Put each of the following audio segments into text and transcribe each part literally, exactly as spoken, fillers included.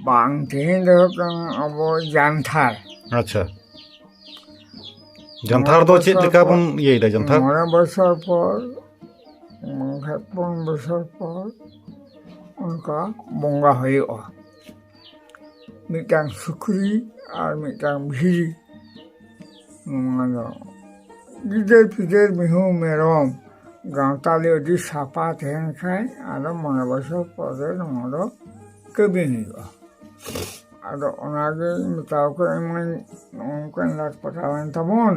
ᱵᱟᱝ, ᱛᱮᱦᱮᱧ ᱫᱚ ᱦᱩᱭᱩᱜ ᱠᱟᱱᱟ ᱟᱵᱚ ᱡᱟᱱᱛᱷᱟᱲ᱾ ᱟᱪᱪᱷᱟ, ᱡᱟᱱᱛᱷᱟᱲ ᱫᱚ ᱪᱮᱫ ᱞᱮᱠᱟ ᱵᱚᱱ ᱤᱭᱟᱹᱭᱮᱫᱟ ᱡᱟᱱᱛᱷᱟᱲ? ᱢᱚᱬᱮ ᱵᱚᱪᱷᱚᱨ ᱯᱚᱨ, ᱢᱚᱬᱮ ᱯᱩᱱ ᱵᱚᱪᱷᱚᱨ ᱯᱚᱨ ᱚᱱᱠᱟ ᱵᱚᱸᱜᱟ ᱦᱩᱭᱩᱜᱼᱟ᱾ ᱢᱤᱫᱴᱟᱝ ᱥᱩᱠᱨᱤ ᱟᱨ ᱢᱤᱫᱴᱟᱝ ᱵᱷᱤᱲᱤ, ᱱᱚᱣᱟ ᱫᱚ ᱜᱤᱫᱟᱹᱨ ᱯᱤᱫᱟᱹᱨ ᱢᱤᱦᱩ ᱢᱮᱨᱚᱢ ᱜᱟᱶᱛᱟ ᱞᱮ ᱟᱹᱰᱤ ᱥᱟᱯᱷᱟ ᱛᱟᱦᱮᱱ ᱠᱷᱟᱡ, ᱟᱫᱚ ᱢᱚᱬᱮ ᱵᱚᱪᱷᱚᱨ ᱯᱚᱨᱮ ᱱᱚᱣᱟ ᱫᱚ ᱠᱟᱹᱢᱤ ᱦᱩᱭᱩᱜᱼᱟ᱾ ᱟᱫᱚ ᱚᱱᱟᱜᱮᱧ ᱢᱮᱛᱟᱣ ᱠᱚᱣᱟ, ᱤᱧ ᱢᱟᱧ ᱱᱚᱜᱼᱚ ᱱᱚᱝᱠᱟᱧ ᱞᱟᱴ ᱯᱟᱴᱟᱣᱮᱱ ᱛᱟᱵᱚᱱ,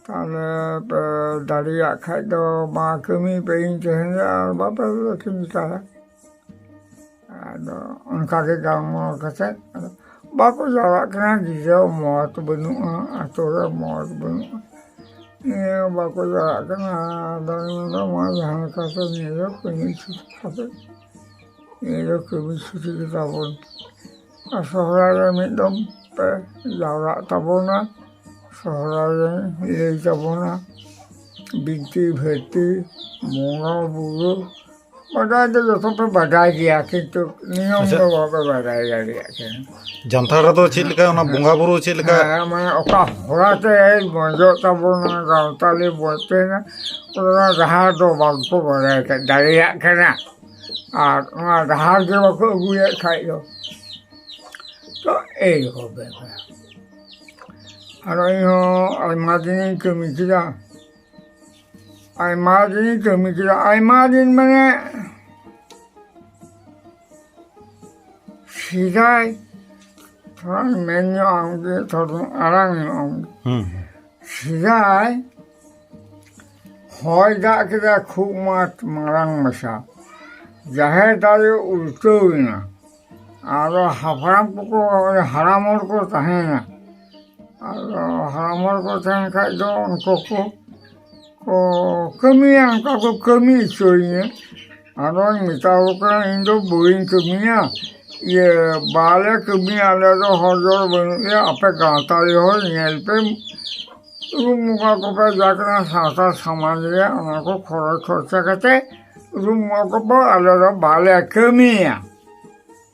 ᱛᱟᱦᱞᱮ ᱯᱮ ᱫᱟᱲᱮᱭᱟᱜ ᱠᱷᱟᱡ ᱫᱚ ᱢᱟ ᱠᱟᱹᱢᱤ ᱯᱮ, ᱤᱧ ᱛᱟᱦᱮᱱ ᱨᱮ, ᱟᱨ ᱵᱟᱯᱮ ᱠᱟᱹᱢᱤ ᱛᱟᱦᱞᱮ᱾ ᱟᱫᱚ ᱚᱱᱠᱟ ᱜᱮ ᱜᱟᱞᱢᱟᱨᱟᱣ ᱠᱟᱛᱮ, ᱟᱫᱚ ᱵᱟᱠᱚ ᱡᱟᱣᱨᱟᱜ ᱠᱟᱱᱟ, ᱜᱤᱫᱽᱨᱟᱹ ᱢᱚᱛ ᱵᱟᱹᱱᱩᱜᱼᱟ, ᱟᱛᱳ ᱨᱮ ᱢᱚᱛ ᱵᱟᱹᱱᱩᱜᱼᱟ, ᱱᱤᱭᱟᱹ ᱵᱟᱠᱚ ᱡᱟᱣᱨᱟᱜ ᱠᱟᱱᱟ᱾ ᱟᱫᱚ ᱤᱧ ᱫᱚ ᱢᱟ ᱡᱟᱦᱟᱸ ᱞᱮᱠᱟᱛᱮ ᱱᱤᱭᱟᱹ ᱫᱚ ᱠᱟᱹᱢᱤ ᱪᱷᱩᱴᱤ ᱠᱟᱛᱮ, ᱱᱤᱭᱟᱹ ᱫᱚ ᱠᱟᱹᱢᱤ ᱪᱷᱩᱴᱤ ᱜᱮ ᱛᱟᱵᱚᱱ᱾ ᱟᱨ ᱥᱚᱦᱨᱟᱭ ᱨᱮ ᱢᱤᱫ ᱫᱚᱢ ᱯᱮ ᱡᱟᱣᱨᱟᱜ ᱛᱟᱵᱚᱱᱟ, ᱥᱚᱦᱨᱟᱭ ᱨᱮ ᱞᱟᱹᱭ ᱛᱟᱵᱚᱱᱟ, ᱵᱤᱱᱛᱤ ᱵᱷᱟᱹᱨᱛᱤ, ᱵᱚᱸᱜᱟ ᱵᱩᱨᱩ, ᱵᱟᱰᱟᱭ ᱫᱚ ᱡᱚᱛᱚ ᱯᱮ ᱵᱟᱰᱟᱭ ᱜᱮᱭᱟ, ᱠᱤᱱᱛᱩ ᱱᱤᱭᱚᱢ ᱟᱪᱪᱷᱟ᱾ ᱫᱚ ᱵᱟᱯᱮ ᱵᱟᱰᱟᱭ ᱫᱟᱲᱮᱭᱟᱜ ᱠᱟᱱᱟ᱾ ᱡᱟᱱᱛᱷᱟᱲ ᱨᱮᱫᱚ ᱪᱮᱫ ᱞᱮᱠᱟ, ᱚᱱᱟ ᱵᱚᱸᱜᱟ ᱵᱩᱨᱩ ᱪᱮᱫ ᱞᱮᱠᱟ? ᱦᱮᱸ, ᱢᱟᱱᱮ ᱚᱠᱟ ᱦᱚᱨᱟ ᱛᱮ ᱵᱚᱸᱡᱚᱜ ᱛᱟᱵᱚᱱᱟ, ᱜᱟᱶᱛᱟ ᱞᱮ ᱵᱚᱸᱡ ᱛᱟᱦᱮᱱᱟ, ᱚᱱᱟ ᱰᱟᱦᱟᱨ ᱫᱚ ᱵᱟᱝᱠᱚ ᱵᱟᱰᱟᱭ ᱠᱟ-, ᱫᱟᱲᱮᱭᱟᱜ ᱠᱟᱱᱟ᱾ ᱟᱨ ᱚᱱᱟ ᱰᱟᱦᱟᱨ ᱜᱮ ᱵᱟᱠᱚ ᱟᱹᱜᱩᱭᱮᱫ ᱠᱷᱟᱡ ᱫᱚ, ᱛᱚ ᱮᱭ ᱨᱚᱠᱚᱢ ᱵᱮᱯᱟᱨ᱾ ᱟᱨ ᱤᱧᱦᱚᱸ ᱟᱭᱢᱟ ᱫᱤᱱᱤᱧ ᱠᱟᱹᱢᱤ ᱠᱮᱫᱟ, ᱟᱭᱢᱟ ᱫᱤᱱᱤᱧ ᱠᱟᱹᱢᱤ ᱠᱮᱫᱟ, ᱟᱭᱢᱟ ᱫᱤᱱ ᱢᱟᱱᱮ ᱥᱮᱫᱟᱭ, ᱛᱷᱚᱲᱟᱧ ᱢᱮᱱ ᱧᱚᱜ ᱟᱢ ᱜᱮ, ᱛᱷᱚᱲᱟ ᱟᱲᱟᱝ ᱧᱚᱜ ᱟᱢ ᱜᱮ᱾ ᱦᱩᱸ᱾ ᱥᱮᱫᱟᱭ ᱦᱚᱭ ᱫᱟᱜ ᱠᱮᱫᱟ ᱠᱷᱩᱵ ᱢᱟᱨᱟᱝ ᱢᱟᱪᱷᱟ, ᱡᱟᱦᱮᱨ ᱫᱟᱨᱮ ᱩᱞᱴᱟᱹᱣ ᱮᱱᱟ᱾ ᱟᱫᱚ ᱦᱟᱯᱲᱟᱢ ᱠᱚᱠᱚ, ᱦᱟᱲᱟᱢ ᱦᱚᱲ ᱠᱚ ᱛᱟᱦᱮᱸᱭᱮᱱᱟ᱾ ᱟᱫᱚ ᱦᱟᱲᱟᱢ ᱦᱚᱲ ᱠᱚ ᱛᱟᱦᱮᱱ ᱠᱷᱟᱡ ᱫᱚ ᱩᱱᱠᱩ ᱠᱚ, ᱠᱚ ᱠᱟᱹᱢᱤᱭᱟ, ᱚᱱᱠᱟ ᱠᱚ ᱠᱟᱹᱢᱤ ᱦᱚᱪᱚᱭᱤᱧᱟᱹ᱾ ᱟᱫᱚᱧ ᱢᱮᱛᱟ ᱠᱚ ᱠᱟᱱᱟ, "ᱤᱧ ᱫᱚ ᱵᱟᱹᱧ ᱠᱟᱹᱢᱤᱭᱟ, ᱤᱭᱟᱹ, ᱵᱟᱞᱮ ᱠᱟᱹᱢᱤᱭᱟ, ᱟᱞᱮ ᱫᱚ ᱦᱚᱲ ᱡᱚᱲ ᱵᱟᱹᱱᱩᱜ ᱞᱮᱭᱟ, ᱟᱯᱮ ᱜᱟᱶᱛᱟ ᱨᱮ ᱦᱚᱲ ᱧᱮᱞ ᱯᱮ, ᱨᱩᱢ ᱵᱚᱸᱜᱟ ᱠᱚᱯᱮ ᱡᱟ ᱠᱟᱱᱟ ᱥᱟᱶᱛᱟ ᱥᱚᱢᱟᱡᱽ ᱨᱮᱭᱟᱜ, ᱚᱱᱟ ᱠᱚ ᱠᱷᱚᱨᱚᱪ ᱠᱷᱚᱨᱪᱟ ᱠᱟᱛᱮ ᱨᱩᱢ ᱵᱚᱸᱜᱟ ᱠᱚᱯᱮ, ᱟᱞᱮ ᱫᱚ ᱵᱟᱞᱮ ᱠᱟᱹᱢᱤᱭᱟ᱾"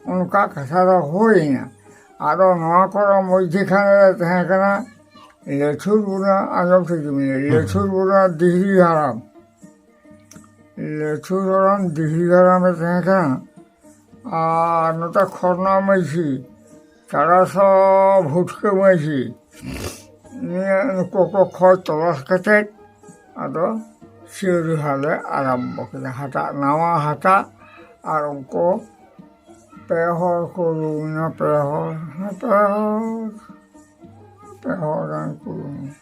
ᱚᱱᱠᱟ ᱠᱟᱛᱷᱟ ᱫᱚ ᱦᱩᱭᱱᱟ᱾ ᱟᱫᱚ ᱱᱚᱣᱟ ᱠᱚᱨᱮ ᱢᱚᱫᱽᱫᱷᱮ ᱠᱷᱟᱱ ᱨᱮ ᱛᱟᱦᱮᱸ ᱠᱟᱱᱟ ᱞᱮᱴᱷᱩᱨ ᱵᱚᱱᱟ, ᱟᱸᱡᱚᱢ ᱴᱷᱤᱠ ᱢᱮ, ᱞᱮᱴᱷᱩᱨ ᱵᱚᱱᱟ ᱫᱤᱦᱨᱤ ᱦᱟᱲᱟᱢ, ᱞᱮᱴᱷᱩᱨ ᱦᱟᱲᱟᱢ ᱫᱤᱦᱨᱤ ᱦᱟᱲᱟᱢᱮ ᱛᱟᱦᱮᱸ ᱠᱟᱱᱟ᱾ ᱟᱨ ᱱᱚᱛᱮ ᱠᱷᱚᱨᱱᱟ ᱢᱟᱹᱡᱷᱤ, ᱛᱟᱨᱟᱥᱟ ᱵᱷᱩᱴᱠᱟᱹ ᱢᱟᱹᱡᱷᱤ, ᱱᱤᱭᱟᱹ ᱱᱩᱠᱩ ᱠᱚ ᱠᱷᱚᱡᱽ ᱛᱚᱞᱟᱥ ᱠᱟᱛᱮ ᱟᱫᱚ ᱥᱤᱭᱟᱹᱲᱤᱦᱟ ᱞᱮ ᱟᱨᱟᱢᱵᱚ ᱠᱮᱫᱟ᱾ ᱦᱟᱴᱟᱜ, ᱱᱟᱣᱟ ᱦᱟᱴᱟᱜ, ᱟᱨ ᱩᱱᱠᱩ ᱯᱮ ᱦᱚᱲ ᱠᱚ ᱨᱩᱢ ᱮᱱᱟ, ᱯᱮ ᱦᱚᱲ, ᱯᱮ ᱦᱚᱲ, ᱯᱮ ᱦᱚᱲ ᱜᱟᱱ ᱠᱚ ᱨᱩᱢ ᱮᱱᱟ᱾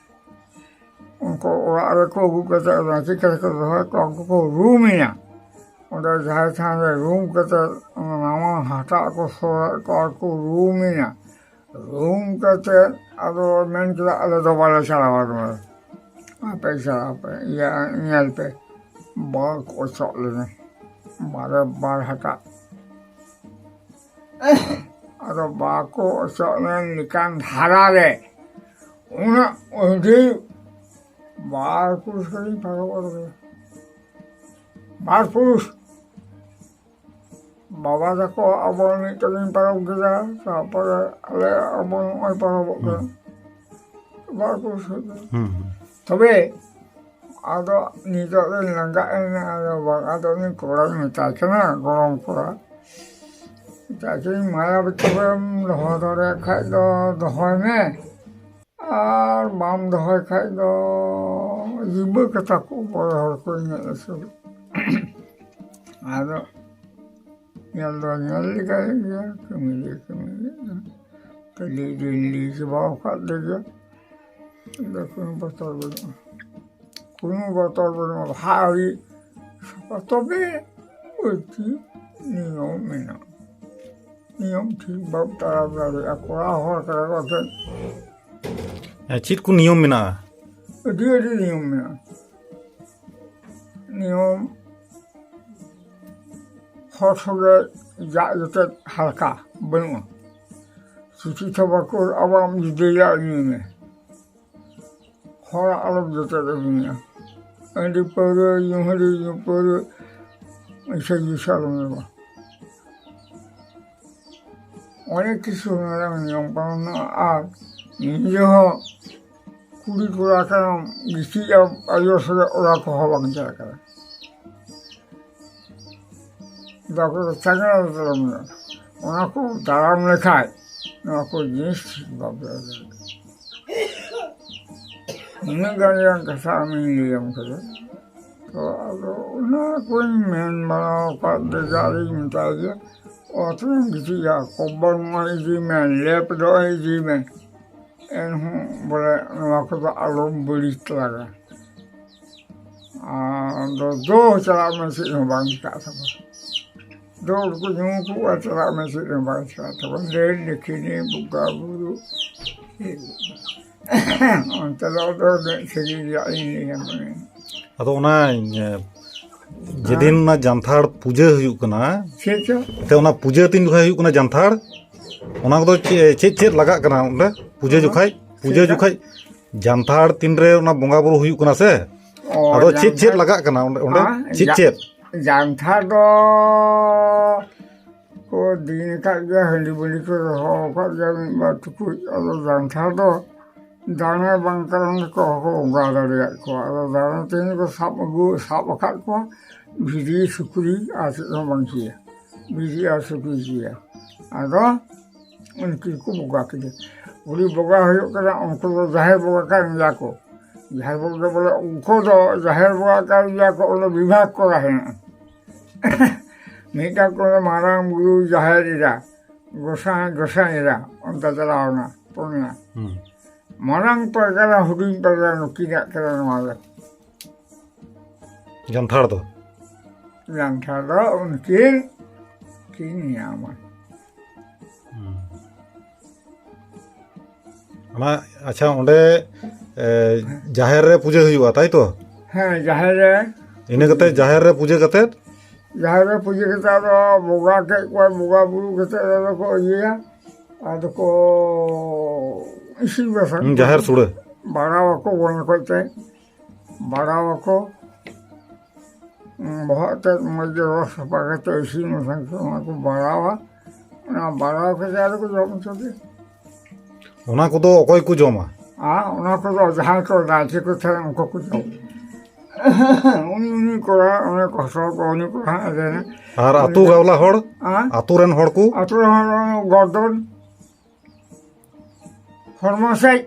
ᱩᱱᱠᱩ ᱚᱲᱟᱜ ᱨᱮᱠᱚ ᱟᱹᱜᱩ ᱠᱟᱛᱮ ᱚᱱᱟ ᱪᱤᱠᱟᱹ ᱛᱮᱠᱚ ᱫᱚᱦᱚᱭᱮᱫ ᱠᱚᱣᱟ, ᱩᱱᱠᱩ ᱠᱚ ᱨᱩᱢ ᱮᱱᱟ᱾ ᱚᱸᱰᱮ ᱡᱟᱦᱮᱨ ᱛᱷᱟᱱ ᱨᱮ ᱨᱩᱢ ᱠᱟᱛᱮ ᱚᱱᱟ ᱱᱟᱣᱟ ᱦᱟᱴᱟᱜ ᱠᱚ ᱥᱚᱨᱟᱣᱮᱫ ᱠᱚᱣᱟ, ᱟᱨ ᱠᱚ ᱨᱩᱢ ᱮᱱᱟ᱾ ᱨᱩᱢ ᱠᱟᱛᱮ ᱟᱫᱚ ᱢᱮᱱ ᱠᱮᱫᱟ, "ᱟᱞᱮ ᱫᱚ ᱵᱟᱞᱮ ᱪᱟᱞᱟᱣᱟ ᱱᱚᱣᱟ, ᱟᱯᱮ ᱪᱟᱞᱟᱣ ᱯᱮ, ᱤᱭᱟᱹ, ᱧᱮᱞ ᱯᱮ, ᱵᱟᱠᱚ ᱚᱪᱚᱜ ᱞᱮᱱᱟ ᱵᱟᱨᱮ ᱵᱟᱨ ᱦᱟᱴᱟᱜ᱾ ᱟᱫᱚ ᱵᱟᱠᱚ ᱚᱪᱚᱜ ᱞᱮᱱ ᱞᱮᱠᱟᱱ ᱫᱷᱟᱨᱟ ᱨᱮ ᱩᱱᱟᱹᱜ ᱟᱹᱰᱤ ᱵᱟᱨ ᱯᱩᱨᱩᱥ ᱠᱟᱹᱞᱤᱧ ᱯᱟᱨᱚᱢᱚᱜ ᱠᱟᱱᱟ, ᱵᱟᱨ ᱯᱩᱨᱩᱥ, ᱵᱟᱵᱟ ᱛᱟᱠᱚ ᱟᱵᱚ ᱢᱤᱫᱴᱮᱱ ᱞᱤᱧ ᱯᱟᱨᱚᱢ ᱠᱮᱫᱟ, ᱛᱟᱨᱯᱚᱨᱮ ᱟᱞᱮ ᱟᱵᱚ ᱱᱚᱜᱼᱚᱭ ᱯᱟᱨᱚᱢᱚᱜ ᱠᱟᱱᱟ, ᱵᱟᱨ ᱯᱩᱨᱩᱥ ᱦᱩᱭᱩᱜ ᱠᱟᱱᱟ᱾ ᱦᱩᱸ, ᱦᱩᱸ᱾ ᱛᱚᱵᱮ ᱟᱫᱚ ᱱᱤᱛᱚᱜ ᱫᱚᱧ ᱞᱟᱸᱜᱟ ᱮᱱᱟ, ᱟᱫᱚ ᱵᱟᱝ, ᱟᱫᱚ ᱩᱱᱤ ᱠᱚᱲᱟᱧ ᱢᱮᱛᱟᱭ ᱠᱟᱱᱟ, ᱜᱚᱲᱚᱢ ᱠᱚᱲᱟ, ᱢᱮᱛᱟᱭ ᱠᱟᱹᱱᱟᱹᱧ, "ᱢᱟᱭᱟ ᱵᱤᱴᱤ ᱠᱚᱢ ᱫᱚᱦᱚ ᱫᱟᱲᱮᱭᱟᱜ ᱠᱷᱟᱡ ᱫᱚ ᱫᱚᱦᱚᱭ ᱢᱮ, ᱟᱨ ᱵᱟᱢ ᱫᱚᱦᱚᱭ ᱠᱷᱟᱡ ᱫᱚ ᱡᱤᱵᱟᱹ ᱠᱟᱛᱟ ᱠᱚ ᱵᱚᱲᱚ ᱦᱚᱲ ᱠᱚ ᱧᱮᱞ ᱦᱚᱪᱚ ᱠᱚ᱾" ᱟᱫᱚ ᱧᱮᱞ ᱫᱚ ᱧᱮᱞ ᱞᱮᱜᱟᱭᱮᱫ ᱜᱮᱭᱟ, ᱠᱟᱹᱢᱤ ᱫᱚ ᱠᱟᱹᱢᱤ ᱜᱮ᱾ ᱛᱟᱦᱞᱮ ᱫᱤᱱ ᱞᱤ ᱪᱟᱵᱟ ᱟᱠᱟᱫ ᱞᱮᱜᱮ᱾ ᱟᱫᱚ ᱠᱳᱱᱳ ᱵᱚᱛᱚᱨ ᱵᱟᱹᱱᱩᱜᱼᱟ, ᱠᱳᱱᱳ ᱵᱚᱛᱚᱨ ᱵᱟᱹᱱᱩᱜᱼᱟ᱾ ᱵᱷᱟᱜᱮ ᱥᱟᱯᱷᱟ, ᱛᱚᱵᱮ ᱵᱟᱹᱲᱛᱤ ᱱᱤᱭᱚᱢ ᱢᱮᱱᱟᱜᱼᱟ, ᱱᱤᱭᱚᱢ ᱴᱷᱤᱠ ᱵᱟᱢ ᱛᱟᱲᱟᱢ ᱫᱟᱲᱮᱭᱟᱜᱼᱟ᱾ ᱠᱚᱲᱟ ᱦᱚᱲ ᱠᱟᱱᱟ ᱠᱚ ᱥᱮ᱾ ᱦᱮᱸ, ᱪᱮᱫ ᱠᱚ ᱱᱤᱭᱚᱢ ᱢᱮᱱᱟᱜᱼᱟ? ᱟᱹᱰᱤ ᱟᱹᱰᱤ ᱱᱤᱭᱚᱢ ᱢᱮᱱᱟᱜᱼᱟ᱾ ᱱᱤᱭᱚᱢ ᱦᱚᱲ ᱥᱚᱸᱜᱮ ᱡᱟᱜ ᱡᱚᱴᱮᱫ ᱦᱟᱞᱠᱟ ᱵᱟᱹᱱᱩᱜᱼᱟ᱾ ᱪᱤᱴᱷᱤ ᱛᱷᱟᱵᱟ ᱠᱚ ᱟᱵᱟᱨ ᱡᱩᱫᱟᱹᱭᱟ ᱩᱱᱤ ᱢᱮ᱾ ᱦᱚᱲᱟᱜ ᱟᱞᱚᱢ ᱡᱚᱴᱮᱫ ᱟᱹᱜᱩᱭᱟ᱾ ᱦᱟᱺᱰᱤ ᱯᱟᱹᱣᱨᱟᱹ ᱧᱩ, ᱦᱟᱺᱰᱤ ᱧᱩ ᱯᱟᱹᱣᱨᱟᱹ ᱤᱥᱟᱹ ᱡᱤᱥ ᱟᱞᱚᱢ ᱧᱩᱭᱟ᱾ ᱚᱱᱮᱠ ᱠᱤᱪᱷᱩ ᱚᱱᱟ ᱨᱮ ᱱᱤᱭᱚᱢ ᱠᱟᱱᱩᱱ ᱢᱮᱱᱟᱜᱼᱟ᱾ ᱟᱨ ᱱᱤᱡᱮ ᱦᱚᱸ ᱠᱩᱲᱤ ᱠᱚᱲᱟ ᱠᱟᱱᱟᱢ, ᱜᱤᱛᱤᱡ ᱟᱢ, ᱟᱭᱳ ᱥᱚᱸᱜᱮ ᱚᱲᱟᱜ ᱠᱚᱦᱚᱸ ᱵᱟᱝ ᱪᱟᱞᱟᱜ ᱠᱟᱱᱟ᱾ ᱰᱟᱠᱛᱚᱨ ᱪᱟᱸᱜᱟ ᱫᱟᱨᱟᱢ ᱢᱮᱱᱟᱜᱼᱟ᱾ ᱚᱱᱟ ᱠᱚ ᱫᱟᱨᱟᱢ ᱞᱮᱠᱷᱟᱡ ᱱᱚᱣᱟ ᱠᱚ ᱡᱤᱱᱤᱥ ᱴᱷᱤᱠ ᱵᱟᱝ ᱦᱩᱭᱩᱜᱼᱟ᱾ ᱱᱩᱱᱟᱹᱜ ᱜᱟᱱ ᱜᱟᱱ ᱠᱟᱛᱷᱟ ᱟᱢᱤᱧ ᱞᱟᱹᱭᱟᱢ ᱠᱟᱱᱟ᱾ ᱛᱚ ᱟᱫᱚ ᱚᱱᱟ ᱠᱚᱧ ᱢᱮᱱ ᱵᱟᱲᱟ ᱟᱠᱟᱫ ᱞᱮᱠᱟ ᱟᱨᱤᱧ ᱢᱮᱛᱟᱭ ᱜᱮᱭᱟ, ᱚᱛᱨᱮᱢ ᱜᱤᱛᱤᱡᱟ, ᱠᱚᱵᱵᱚᱞ ᱱᱚᱜᱼᱚᱭ ᱤᱫᱤ ᱢᱮ, ᱞᱮᱯ ᱱᱚᱜᱼᱚᱭ ᱤᱫᱤ ᱢᱮ, ᱮᱱᱦᱚᱸ ᱵᱚᱞᱮ ᱱᱚᱣᱟ ᱠᱚᱫᱚ ᱟᱞᱚᱢ ᱵᱟᱹᱲᱤᱡ ᱛᱟᱞᱟᱝᱟ᱾ ᱟᱫᱚ ᱫᱚ ᱪᱟᱞᱟᱜ ᱢᱮ, ᱪᱮᱫ ᱦᱚᱸ ᱵᱟᱝ ᱪᱤᱠᱟᱹᱜ ᱛᱟᱢᱟ᱾ ᱫᱚ ᱠᱚ ᱧᱩ ᱠᱚᱣᱟ, ᱪᱟᱞᱟᱜ ᱢᱮ, ᱪᱮᱫ ᱦᱚᱸ ᱵᱟᱝ ᱪᱤᱠᱟᱹᱜ ᱛᱟᱢᱟ᱾ ᱞᱟᱹᱭ ᱞᱮᱠᱷᱤᱱᱤ ᱵᱚᱸᱜᱟ ᱵᱩᱨᱩ ᱚᱱᱛᱮ ᱫᱚ ᱟᱫᱚ ᱩᱱᱟᱹᱜ ᱥᱟᱺᱜᱤᱧ ᱨᱮᱭᱟᱜ ᱤᱧ ᱞᱟᱹᱭᱟ ᱢᱟᱱᱮ᱾ ᱟᱫᱚ ᱚᱱᱟ, ᱮ, ᱡᱮᱫᱤᱱ ᱚᱱᱟ ᱡᱟᱱᱛᱷᱟᱲ ᱯᱩᱡᱟᱹ ᱦᱩᱭᱩᱜ ᱠᱟᱱᱟ, ᱪᱮᱫ ᱪᱚ? ᱮᱱᱛᱮ ᱚᱱᱟ ᱯᱩᱡᱟᱹ ᱛᱤᱱ ᱡᱚᱠᱷᱟᱡ ᱦᱩᱭᱩᱜ ᱠᱟᱱᱟ ᱡᱟᱱᱛᱷᱟᱲ, ᱚᱱᱟ ᱠᱚᱫᱚ ᱪᱮᱫ, ᱪᱮᱫ, ᱪᱮᱫ ᱞᱟᱜᱟᱜ ᱠᱟᱱᱟ ᱚᱸᱰᱮ ᱯᱩᱡᱟᱹ ᱦᱮᱸ᱾ ᱡᱚᱠᱷᱟᱡ? ᱯᱩᱡᱟᱹ ᱪᱮᱫ ᱞᱮᱠᱟ? ᱡᱚᱠᱷᱟᱡ ᱡᱟᱱᱛᱷᱟᱲ ᱛᱤᱱᱨᱮ ᱚᱱᱟ ᱵᱚᱸᱜᱟ ᱵᱩᱨᱩ ᱦᱩᱭᱩᱜ ᱠᱟᱱᱟ ᱥᱮ, ᱚ, ᱟᱫᱚ ᱪᱮᱫ, ᱪᱮᱫ ᱡᱟᱱᱛᱷᱟᱲ᱾ ᱞᱟᱜᱟᱜ ᱠᱟᱱᱟ ᱚᱸᱰᱮ, ᱚᱸᱰᱮ? ᱦᱮᱸ, ᱪᱮᱫ, ᱡᱟ-, ᱪᱮᱫ? ᱡᱟᱱᱛᱷᱟᱲ ᱫᱚ ᱠᱚ ᱫᱤᱱ ᱟᱠᱟᱫ ᱜᱮᱭᱟ, ᱦᱟᱺᱰᱤ ᱵᱟᱹᱰᱤ ᱠᱚ ᱫᱚᱦᱚ ᱟᱠᱟᱫ ᱜᱮᱭᱟ, ᱢᱤᱫ ᱵᱟᱨ ᱴᱩᱠᱩᱡ᱾ ᱟᱫᱚ ᱡᱟᱱᱛᱷᱟᱲ ᱫᱚ ᱫᱟᱲᱮ ᱵᱟᱝ ᱠᱟᱨᱚᱱ ᱛᱮ ᱚᱠᱚᱭ ᱦᱚᱸᱠᱚ ᱵᱚᱸᱜᱟ ᱫᱟᱲᱮᱭᱟᱫ ᱠᱚᱣᱟ᱾ ᱟᱫᱚ ᱫᱟᱲᱮ ᱛᱮᱦᱮᱧ ᱠᱚ ᱥᱟᱵ ᱟᱹᱜᱩ, ᱥᱟᱵ ᱟᱠᱟᱫ ᱠᱚᱣᱟ, ᱵᱷᱤᱰᱤ, ᱥᱩᱠᱨᱤ ᱟᱨ ᱪᱮᱫ ᱦᱚᱸ ᱵᱟᱝ ᱪᱤᱭᱟ, ᱵᱷᱤᱰᱤ ᱟᱨ ᱥᱩᱠᱨᱤ ᱪᱤᱭᱟ᱾ ᱟᱫᱚ ᱩᱱᱠᱤᱱ ᱠᱚ ᱵᱚᱸᱜᱟ ᱠᱮᱫᱮ᱾ ᱩᱱᱤ ᱵᱚᱸᱜᱟ ᱦᱩᱭᱩᱜ ᱠᱟᱱᱟ, ᱩᱱᱠᱩ ᱫᱚ ᱡᱟᱦᱮᱨ ᱵᱚᱸᱜᱟ ᱠᱟᱱ ᱜᱮᱭᱟ ᱠᱚ᱾ ᱡᱟᱦᱮᱨ ᱵᱚᱸᱜᱟ ᱵᱚᱞᱮ ᱩᱱᱠᱩ ᱫᱚ ᱡᱟᱦᱮᱨ ᱵᱚᱸᱜᱟ ᱠᱟᱱ ᱜᱮᱭᱟ ᱠᱚ, ᱚᱸᱰᱮ ᱵᱤᱵᱷᱟᱜᱽ ᱠᱚᱨᱟ ᱦᱮᱱᱟᱜᱼᱟ᱾ ᱢᱤᱫᱴᱟᱝ ᱠᱚ ᱢᱟᱨᱟᱝ ᱵᱩᱨᱩ, ᱡᱟᱦᱮᱨ ᱮᱨᱟ, ᱜᱚᱸᱥᱟᱭ, ᱜᱚᱸᱥᱟᱭ ᱮᱨᱟ, ᱚᱱᱛᱮ ᱪᱟᱞᱟᱣ ᱮᱱᱟ, ᱯᱩᱱᱭᱟ᱾ ᱦᱩᱸ᱾ ᱢᱟᱨᱟᱝ ᱯᱟᱨᱜᱟᱱᱟ, ᱦᱩᱰᱤᱧ ᱯᱟᱨᱜᱟᱱᱟ, ᱱᱩᱠᱤᱱᱟᱜ ᱠᱟᱱᱟ ᱱᱚᱣᱟ ᱫᱚ᱾ ᱡᱟᱱᱛᱷᱟᱲ ᱫᱚ? ᱡᱟᱱᱛᱷᱟᱲ ᱫᱚ ᱩᱱᱠᱤᱱ ᱠᱤᱱ ᱧᱟᱢᱟ᱾ ᱦᱩᱸ᱾ ᱚᱱᱟ, ᱟᱪᱪᱷᱟ, ᱚᱸᱰᱮ, ᱮ, ᱡᱟᱦᱮᱨ ᱨᱮ ᱯᱩᱡᱟᱹ ᱦᱩᱭᱩᱜᱼᱟ, ᱛᱟᱭ ᱛᱚ? ᱦᱮᱸ, ᱡᱟᱦᱮᱨ ᱨᱮ᱾ ᱤᱱᱟᱹ ᱠᱟᱛᱮ, ᱡᱟᱦᱮᱨ ᱨᱮ ᱯᱩᱡᱟᱹ ᱠᱟᱛᱮ? ᱡᱟᱦᱮᱨ ᱨᱮ ᱯᱩᱡᱟᱹ ᱠᱟᱛᱮ ᱟᱫᱚ ᱵᱚᱸᱜᱟ ᱠᱮᱫ ᱠᱚᱣᱟᱭ, ᱵᱚᱸᱜᱟ ᱵᱩᱨᱩ ᱠᱟᱛᱮ ᱟᱫᱚ ᱠᱚ ᱤᱭᱟᱹᱭᱟ, ᱟᱫᱚ ᱠᱚ ᱤᱥᱤᱱ ᱵᱟᱥᱟᱝ ᱦᱩᱸ, ᱠᱚᱣᱟ᱾ ᱡᱟᱦᱮᱨ ᱥᱩᱲᱟᱹ᱾ ᱵᱟᱲᱟᱣ ᱟᱠᱚ ᱜᱚᱱᱮ ᱠᱚ ᱛᱮ, ᱵᱟᱲᱟᱣ ᱟᱠᱚ᱾ ᱵᱚᱦᱚᱜ ᱛᱮᱫ ᱢᱚᱡᱽ ᱜᱮ ᱨᱚᱥ ᱥᱟᱯᱷᱟ ᱠᱟᱛᱮ ᱤᱥᱤᱱ ᱵᱟᱥᱟᱝ ᱠᱚ, ᱚᱱᱟ ᱠᱚ ᱵᱟᱲᱟᱣᱟ᱾ ᱚᱱᱟ ᱵᱟᱨᱚ ᱠᱟᱛᱮ ᱟᱫᱚ ᱠᱚ ᱡᱚᱢ ᱦᱚᱪᱚ ᱠᱮᱫ᱾ ᱚᱱᱟ ᱠᱚᱫᱚ ᱚᱠᱚᱭ ᱠᱚ ᱡᱚᱢᱟ? ᱟᱨ ᱚᱱᱟ ᱠᱚᱫᱚ ᱡᱟᱦᱟᱸᱭ ᱠᱚ ᱱᱟᱭᱠᱮ ᱠᱚ ᱛᱟᱦᱮᱸ, ᱩᱱᱠᱩ ᱠᱚ ᱡᱚᱢ᱾ ᱩᱱᱤ, ᱩᱱᱤ ᱠᱚᱲᱟ, ᱚᱱᱮ ᱠᱚᱥᱚᱞ ᱠᱚ, ᱩᱱᱤ ᱠᱚᱲᱟ ᱦᱟᱸᱜ ᱮ ᱛᱟᱦᱮᱱᱟ᱾ ᱟᱨ ᱟᱹᱛᱩ ᱜᱟᱣᱞᱟ ᱦᱚᱲ? ᱦᱮᱸ? ᱟᱹᱛᱩ ᱨᱮᱱ ᱦᱚᱲ ᱠᱚ? ᱟᱹᱛᱩ ᱨᱮᱱ ᱦᱚᱲ ᱫᱚ ᱜᱚᱨᱫᱚᱱ, ᱦᱚᱲᱢᱚ ᱥᱮᱫ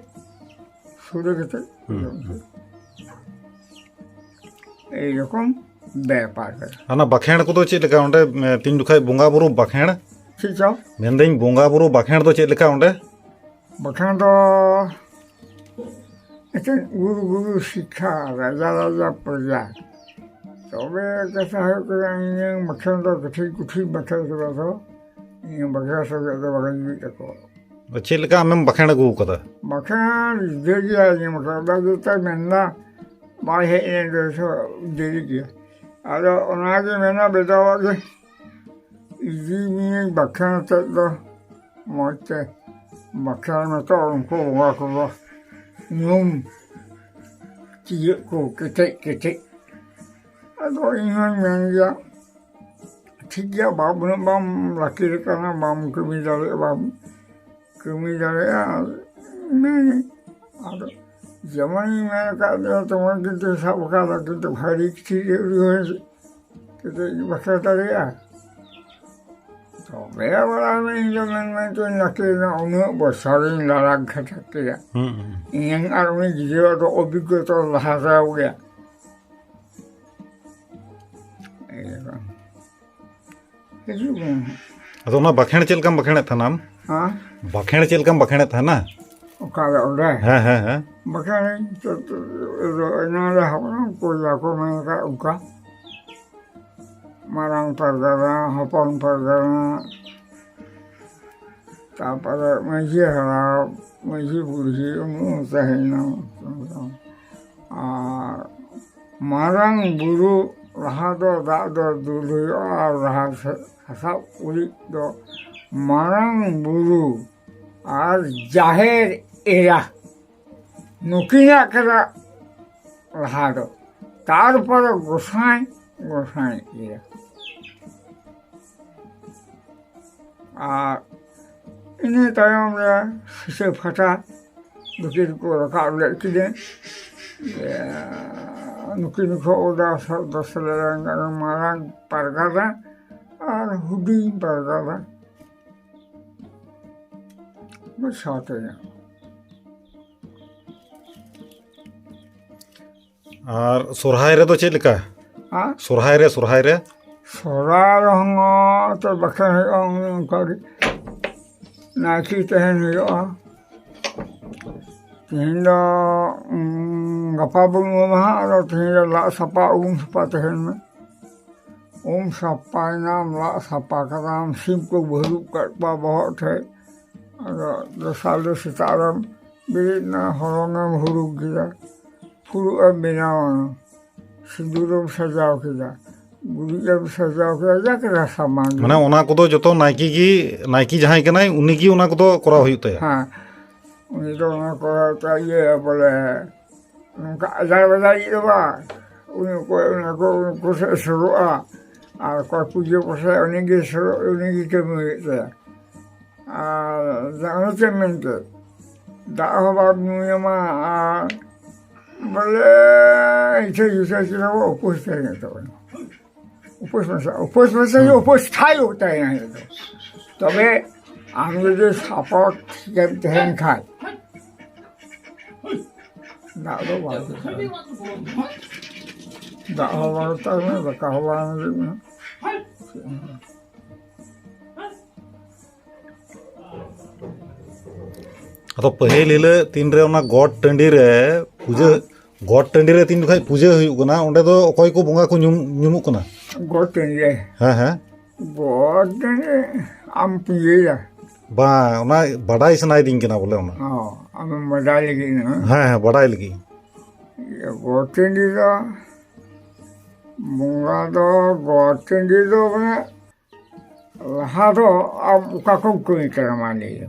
ᱥᱩᱨ ᱠᱟᱛᱮ ᱠᱚ ᱦᱩᱸ, ᱡᱚᱢ ᱦᱩᱸ᱾ ᱦᱚᱪᱚ᱾ ᱮᱭ ᱨᱚᱠᱚᱢ ᱵᱮᱯᱟᱨ ᱠᱟᱱᱟ᱾ ᱚᱱᱟ ᱵᱟᱠᱷᱮᱬ ᱠᱚᱫᱚ ᱪᱮᱫ ᱞᱮᱠᱟ ᱚᱸᱰᱮ, ᱮ, ᱛᱤᱱ ᱡᱚᱠᱷᱟᱡ ᱵᱚᱸᱜᱟ ᱵᱩᱨᱩ ᱵᱟᱠᱷᱮᱬ? ᱪᱮᱫ ᱪᱚ? ᱢᱮᱱᱫᱟᱹᱧ ᱵᱚᱸᱜᱟ ᱵᱩᱨᱩ ᱵᱟᱠᱷᱮᱬ ᱫᱚ ᱪᱮᱫ ᱞᱮᱠᱟ ᱚᱸᱰᱮ? ᱵᱟᱠᱷᱮᱬ ᱫᱚ ᱮᱠᱮᱱ ᱜᱩᱨᱩ ᱜᱩᱨᱩ ᱥᱤᱠᱠᱷᱟ, ᱨᱟᱡᱟ ᱨᱟᱡᱟ ᱯᱨᱚᱡᱟ᱾ ᱛᱚᱵᱮ ᱠᱟᱛᱷᱟ ᱦᱩᱭᱩᱜ ᱠᱟᱱᱟ, ᱤᱧᱟᱹᱝ ᱵᱟᱠᱷᱮᱬ ᱫᱚ ᱠᱟᱹᱴᱤᱡ ᱠᱩᱴᱷᱤ ᱵᱟᱠᱷᱮᱬ ᱠᱟᱱᱟ ᱛᱚ, ᱤᱧᱟᱹᱝ ᱵᱟᱠᱷᱮᱬ ᱥᱚᱸᱜᱮ ᱫᱚ ᱵᱟᱠᱷᱮᱬ ᱡᱩᱢᱤᱫ ᱛᱟᱠᱚ᱾ ᱪᱮᱫ ᱞᱮᱠᱟ ᱟᱢᱮᱢ ᱵᱟᱠᱷᱮᱬ ᱟᱹᱜᱩ ᱠᱟᱫᱟ? ᱵᱟᱠᱷᱮᱬ ᱡᱩᱫᱟᱹ ᱜᱮᱭᱟ, ᱤᱧᱟᱹᱝ ᱵᱟᱠᱷᱮᱬ ᱫᱚ ᱡᱚᱛᱚᱭ ᱢᱮᱱᱫᱟ, ᱵᱟᱭ ᱦᱮᱡ ᱞᱮᱱ ᱫᱚ ᱡᱚᱛᱚ ᱫᱮᱨᱤ ᱜᱮᱭᱟ᱾ ᱟᱫᱚ ᱚᱱᱟᱜᱮ ᱢᱮᱱᱟ, ᱵᱮᱴᱟᱣᱟᱜ ᱜᱮ ᱤᱫᱤ ᱢᱤᱭᱟᱹᱧ ᱵᱟᱠᱷᱮᱬ ᱟᱛᱮᱫ ᱫᱚ ᱢᱚᱡᱽ ᱛᱮ ᱵᱟᱠᱷᱮᱬ ᱢᱮᱛᱚ, ᱩᱱᱠᱩ ᱵᱚᱸᱜᱟ ᱠᱚᱫᱚ ᱧᱩᱢ ᱛᱤᱭᱟᱹᱜ ᱠᱚ ᱠᱮᱴᱮᱡ ᱠᱮᱴᱮᱡ᱾ ᱟᱫᱚ ᱤᱧ ᱦᱚᱸᱧ ᱢᱮᱱ ᱜᱮᱭᱟ, ᱴᱷᱤᱠ ᱜᱮᱭᱟ, ᱵᱟᱢ, ᱩᱱᱟᱹᱜ ᱵᱟᱢ ᱞᱟᱹᱠᱤᱨ ᱠᱟᱱᱟ, ᱵᱟᱢ ᱠᱟᱹᱢᱤ ᱫᱟᱲᱮᱭᱟᱜᱼᱟ, ᱵᱟᱢ ᱠᱟᱹᱢᱤ ᱫᱟᱲᱮᱭᱟᱜᱼᱟ, ᱢᱮᱱ᱾ ᱟᱫᱚ ᱡᱮᱢᱚᱱᱤᱧ ᱢᱮᱱ ᱟᱠᱟᱫ ᱢᱮᱭᱟ, ᱛᱮᱢᱚᱱ ᱠᱤᱱᱛᱩ ᱥᱟᱵ ᱟᱠᱟᱫᱟ, ᱠᱤᱱᱛᱩ ᱵᱷᱟᱹᱨᱤ ᱠᱤᱪᱷᱩ ᱤᱭᱟᱹ ᱦᱚᱸ ᱠᱤᱱᱛᱩ ᱤᱧ ᱵᱟᱠᱷᱮᱬ ᱫᱟᱲᱮᱭᱟᱜᱼᱟ᱾ ᱛᱚᱵᱮ ᱵᱟᱲᱟᱭ ᱢᱮ, ᱤᱧ ᱫᱚ ᱢᱮᱱ ᱢᱮᱱ ᱛᱮᱧ ᱞᱟᱹᱠᱤᱨ ᱮᱱᱟ, ᱩᱱᱟᱹᱜ ᱵᱚᱪᱷᱚᱨᱤᱧ ᱞᱟᱲᱟ ᱜᱷᱟᱴᱟᱜ ᱠᱮᱫᱟ᱾ ᱦᱩᱸ, ᱦᱩᱸ᱾ ᱤᱧᱟᱹᱝ ᱟᱨ ᱩᱱᱤ ᱜᱤᱫᱽᱨᱟᱹ ᱫᱚ ᱚᱵᱷᱤᱜᱽᱜᱚᱛᱟ ᱞᱟᱦᱟ ᱨᱮ ᱜᱮᱭᱟ᱾ ᱮᱭ ᱨᱚᱠᱚᱢ᱾ ᱦᱤᱡᱩᱜ ᱢᱮ᱾ ᱟᱫᱚ ᱚᱱᱟ ᱵᱟᱠᱷᱮᱬ ᱪᱮᱫ ᱞᱮᱠᱟᱢ ᱵᱟᱠᱷᱮᱬᱮᱫ ᱛᱟᱦᱮᱱᱟ ᱟᱢ? ᱦᱮᱸ? ᱵᱟᱠᱷᱮᱬ ᱪᱮᱫ ᱞᱮᱠᱟᱢ ᱵᱟᱠᱷᱮᱬᱮᱫ ᱛᱟᱦᱮᱱᱟ? ᱚᱠᱟᱨᱮ, ᱚᱸᱰᱮ? ᱦᱮᱸ, ᱦᱮᱸ, ᱦᱮᱸ᱾ ᱵᱟᱠᱷᱮᱬ ᱛᱚ, ᱛᱚ, ᱮᱱᱟᱝ ᱨᱮ ᱦᱚᱯᱚᱱ ᱠᱚ ᱡᱟ ᱠᱚ ᱢᱮᱱ ᱟᱠᱟᱫ ᱚᱱᱠᱟ᱾ ᱢᱟᱨᱟᱝ ᱯᱟᱨᱜᱟᱱᱟ, ᱦᱚᱯᱚᱱ ᱯᱟᱨᱜᱟᱱᱟ, ᱛᱟᱨᱯᱚᱨᱮ ᱢᱟᱹᱡᱷᱤ ᱦᱟᱲᱟᱢ, ᱢᱟᱹᱡᱷᱤ ᱵᱩᱲᱦᱤ, ᱩᱱᱠᱩ ᱛᱟᱦᱮᱸᱭᱮᱱᱟ᱾ ᱟᱨ ᱢᱟᱨᱟᱝ ᱵᱩᱨᱩ ᱞᱟᱦᱟ ᱫᱚ ᱫᱟᱜ ᱫᱚ ᱫᱩᱞ ᱦᱩᱭᱩᱜᱼᱟ, ᱟᱨ ᱞᱟᱦᱟ ᱥᱮᱫ ᱦᱟᱥᱟ ᱩᱨᱤᱡ ᱫᱚ ᱢᱟᱨᱟᱝ ᱵᱩᱨᱩ ᱟᱨ ᱡᱟᱦᱮᱨ ᱮᱨᱟ, ᱱᱩᱠᱤᱱᱟᱜ ᱠᱟᱱᱟ ᱞᱟᱦᱟ ᱫᱚ, ᱛᱟᱨᱯᱚᱨᱮ ᱜᱚᱸᱥᱟᱭ, ᱜᱚᱸᱥᱟᱭ ᱮᱨᱟ᱾ ᱟᱨ ᱤᱱᱟᱹ ᱛᱟᱭᱚᱢ ᱨᱮ ᱥᱤᱥᱟᱹ ᱯᱷᱟᱴᱟ ᱱᱩᱠᱤᱱ ᱠᱚ ᱨᱟᱠᱟᱵ ᱞᱮᱫ ᱠᱤᱱᱟᱹ᱾ ᱱᱩᱠᱤᱱ ᱠᱚ ᱚᱰᱟ ᱥᱚᱨᱫᱚ ᱥᱮᱞᱮᱫ ᱢᱟᱨᱟᱝ ᱯᱟᱨᱜᱟᱱᱟ ᱟᱨ ᱦᱩᱰᱤᱧ ᱯᱟᱨᱜᱟᱱᱟ ᱥᱟᱶᱛᱮ᱾ ᱟᱨ ᱥᱚᱨᱦᱟᱭ ᱨᱮᱫᱚ ᱪᱮᱫ ᱞᱮᱠᱟ? ᱦᱮᱸ? ᱥᱚᱨᱦᱟᱭ ᱨᱮ, ᱥᱚᱨᱦᱟᱭ ᱨᱮ? ᱥᱚᱨᱦᱟᱭ ᱨᱮᱦᱚᱸ ᱛᱚ ᱵᱟᱠᱷᱮᱬ ᱦᱩᱭᱩᱜᱼᱟ, ᱚᱱᱮ ᱚᱱᱠᱟ ᱜᱮ ᱱᱟᱭᱠᱮ ᱛᱟᱦᱮᱱ ᱦᱩᱭᱩᱜᱼᱟ᱾ ᱛᱮᱦᱮᱧ ᱫᱚ, ᱩᱸ, ᱜᱟᱯᱟ ᱵᱚᱱ ᱩᱢᱟ ᱦᱟᱸᱜ, ᱟᱫᱚ ᱛᱮᱦᱮᱧ ᱫᱚ ᱞᱟᱜ ᱥᱟᱯᱟ, ᱩᱢ ᱥᱟᱯᱟ ᱛᱟᱦᱮᱱ ᱢᱮ᱾ ᱩᱢ ᱥᱟᱯᱟᱭᱮᱱᱟᱢ, ᱞᱟᱜ ᱥᱟᱯᱟ ᱠᱟᱫᱟᱢ, ᱥᱤᱢ ᱠᱚ ᱵᱷᱟᱹᱨᱩᱵ ᱠᱟᱜ ᱠᱚᱣᱟ ᱵᱚᱦᱚᱜ ᱴᱷᱮᱡ᱾ ᱟᱫᱚ ᱫᱚᱥᱟᱨ ᱦᱤᱞᱳᱜ ᱥᱮᱛᱟᱜ ᱨᱮᱢ ᱵᱮᱨᱮᱫ ᱮᱱᱟ, ᱦᱚᱞᱚᱝ ᱮᱢ ᱦᱩᱲᱩᱝ ᱠᱮᱫᱟ, ᱯᱷᱩᱲᱩᱜ ᱮᱢ ᱵᱮᱱᱟᱣ ᱮᱱᱟ, ᱥᱤᱸᱫᱩᱨ ᱮᱢ ᱥᱟᱡᱟᱣ ᱠᱮᱫᱟ, ᱜᱩᱨᱤᱡ ᱮᱢ ᱥᱟᱡᱟᱣ ᱠᱮᱫᱟ, ᱡᱟ ᱠᱮᱫᱟ ᱥᱟᱢᱟᱱ ᱜᱮ᱾ ᱢᱟᱱᱮ ᱚᱱᱟ ᱠᱚᱫᱚ ᱡᱚᱛᱚ ᱱᱟᱭᱠᱮ ᱜᱮ, ᱱᱟᱭᱠᱮ ᱡᱟᱦᱟᱸᱭ ᱠᱟᱱᱟᱭ, ᱩᱱᱤ ᱜᱮ ᱚᱱᱟ ᱠᱚᱫᱚ ᱠᱚᱨᱟᱣ ᱦᱩᱭᱩᱜ ᱛᱟᱭᱟ? ᱦᱮᱸ, ᱩᱱᱤ ᱫᱚ ᱚᱱᱟ ᱠᱚᱨᱟᱣ ᱛᱟᱭ, ᱤᱭᱟᱹ ᱵᱚᱞᱮ, ᱱᱚᱝᱠᱟ ᱟᱡᱟᱨ ᱵᱟᱡᱟᱨ ᱤᱡ ᱫᱚ ᱵᱟᱝ, ᱩᱱᱤ ᱚᱠᱚᱭ ᱚᱱᱟ ᱠᱚ, ᱩᱱᱠᱩ ᱥᱮᱫ ᱥᱩᱨᱩᱜᱼᱟ, ᱟᱨ ᱚᱠᱚᱭ ᱯᱩᱡᱟᱹ ᱯᱟᱥᱟᱭ, ᱩᱱᱤ ᱜᱮ ᱥᱩᱨᱩᱜ, ᱩᱱᱤ ᱜᱮ ᱠᱟᱹᱢᱤ ᱦᱩᱭᱩᱜ ᱛᱟᱭᱟ᱾ ᱟᱨ ᱚᱱᱮ ᱪᱮᱫ ᱢᱮᱱᱛᱮ, ᱫᱟᱜ ᱦᱚᱸ ᱵᱟᱢ ᱧᱩᱭᱟᱢᱟ, ᱟᱨ ᱵᱚᱞᱮ ᱤᱪᱪᱷᱟᱹ ᱡᱩᱥᱟᱹ ᱪᱮᱫ ᱦᱚᱸ ᱩᱯᱟᱹᱥ ᱛᱟᱦᱮᱱ ᱛᱟᱵᱚᱱᱟ᱾ ᱩᱯᱟᱹᱥ ᱢᱟᱥᱟ, ᱩᱯᱟᱹᱥ ᱢᱟᱥᱟ ᱦᱩᱸ᱾ ᱩᱯᱟᱹᱥ ᱛᱷᱟᱭ ᱩᱛᱟᱭ ᱱᱟ ᱦᱤᱞᱳᱜ ᱫᱚ᱾ ᱛᱚᱵᱮ ᱟᱢ ᱡᱩᱫᱤ ᱥᱟᱯᱚᱴ ᱮᱢ ᱛᱟᱦᱮᱱ ᱠᱷᱟᱡ, ᱫᱟᱜ ᱫᱚ ᱵᱟᱝ ᱩᱛᱟᱨᱟ᱾ ᱫᱟᱜ ᱦᱚᱸ ᱵᱟᱝ ᱩᱛᱟᱨ ᱢᱮ, ᱫᱟᱠᱟ ᱦᱚᱸ ᱵᱟᱝ ᱦᱩᱭᱩᱜ ᱢᱮ᱾ ᱟᱫᱚ ᱯᱟᱹᱦᱤᱞ ᱦᱤᱞᱳᱜ ᱛᱤᱱᱨᱮ ᱚᱱᱟ ᱜᱚᱴ ᱴᱟᱺᱰᱤ ᱨᱮ ᱯᱩᱡᱟᱹ, ᱦᱮᱸ᱾ ᱜᱚᱴ ᱴᱟᱺᱰᱤ ᱨᱮ ᱛᱤᱱ ᱡᱚᱠᱷᱟᱡ ᱯᱩᱡᱟᱹ ᱦᱩᱭᱩᱜ ᱠᱟᱱᱟ, ᱚᱸᱰᱮ ᱫᱚ ᱚᱠᱚᱭ ᱠᱚ ᱵᱚᱸᱜᱟ ᱠᱚ ᱧᱩᱢ, ᱧᱩᱢᱩᱜ ᱠᱟᱱᱟ? ᱜᱚᱴ ᱴᱟᱺᱰᱤ ᱨᱮ᱾ ᱦᱮᱸ, ᱦᱮᱸ᱾ ᱜᱚᱴ ᱴᱟᱺᱰᱤ ᱨᱮ ᱟᱢ ᱯᱩᱡᱟᱹᱭᱟ? ᱵᱟᱝ, ᱚᱱᱟ ᱵᱟᱰᱟᱭ ᱥᱟᱱᱟᱭᱮᱫᱤᱧ ᱠᱟᱱᱟ ᱵᱚᱞᱮ ᱚᱱᱟ᱾ ᱚ, ᱟᱢᱮᱢ ᱵᱟᱰᱟᱭ ᱞᱟᱹᱜᱤᱫ ᱦᱟᱸᱜ? ᱦᱮᱸ, ᱦᱮᱸ, ᱵᱟᱰᱟᱭ ᱞᱟᱹᱜᱤᱫ᱾ ᱤᱭᱟᱹ, ᱜᱚᱴ ᱴᱟᱺᱰᱤ ᱫᱚ ᱵᱚᱸᱜᱟ ᱫᱚ ᱜᱚᱴ ᱴᱟᱺᱰᱤ ᱫᱚ ᱢᱟᱱᱮ ᱞᱟᱦᱟ ᱫᱚ ᱟᱢ ᱚᱠᱟ ᱠᱚᱢ ᱠᱟᱹᱢᱤ ᱠᱟᱱᱟ, ᱢᱟ ᱞᱟᱹᱭ ᱢᱮ᱾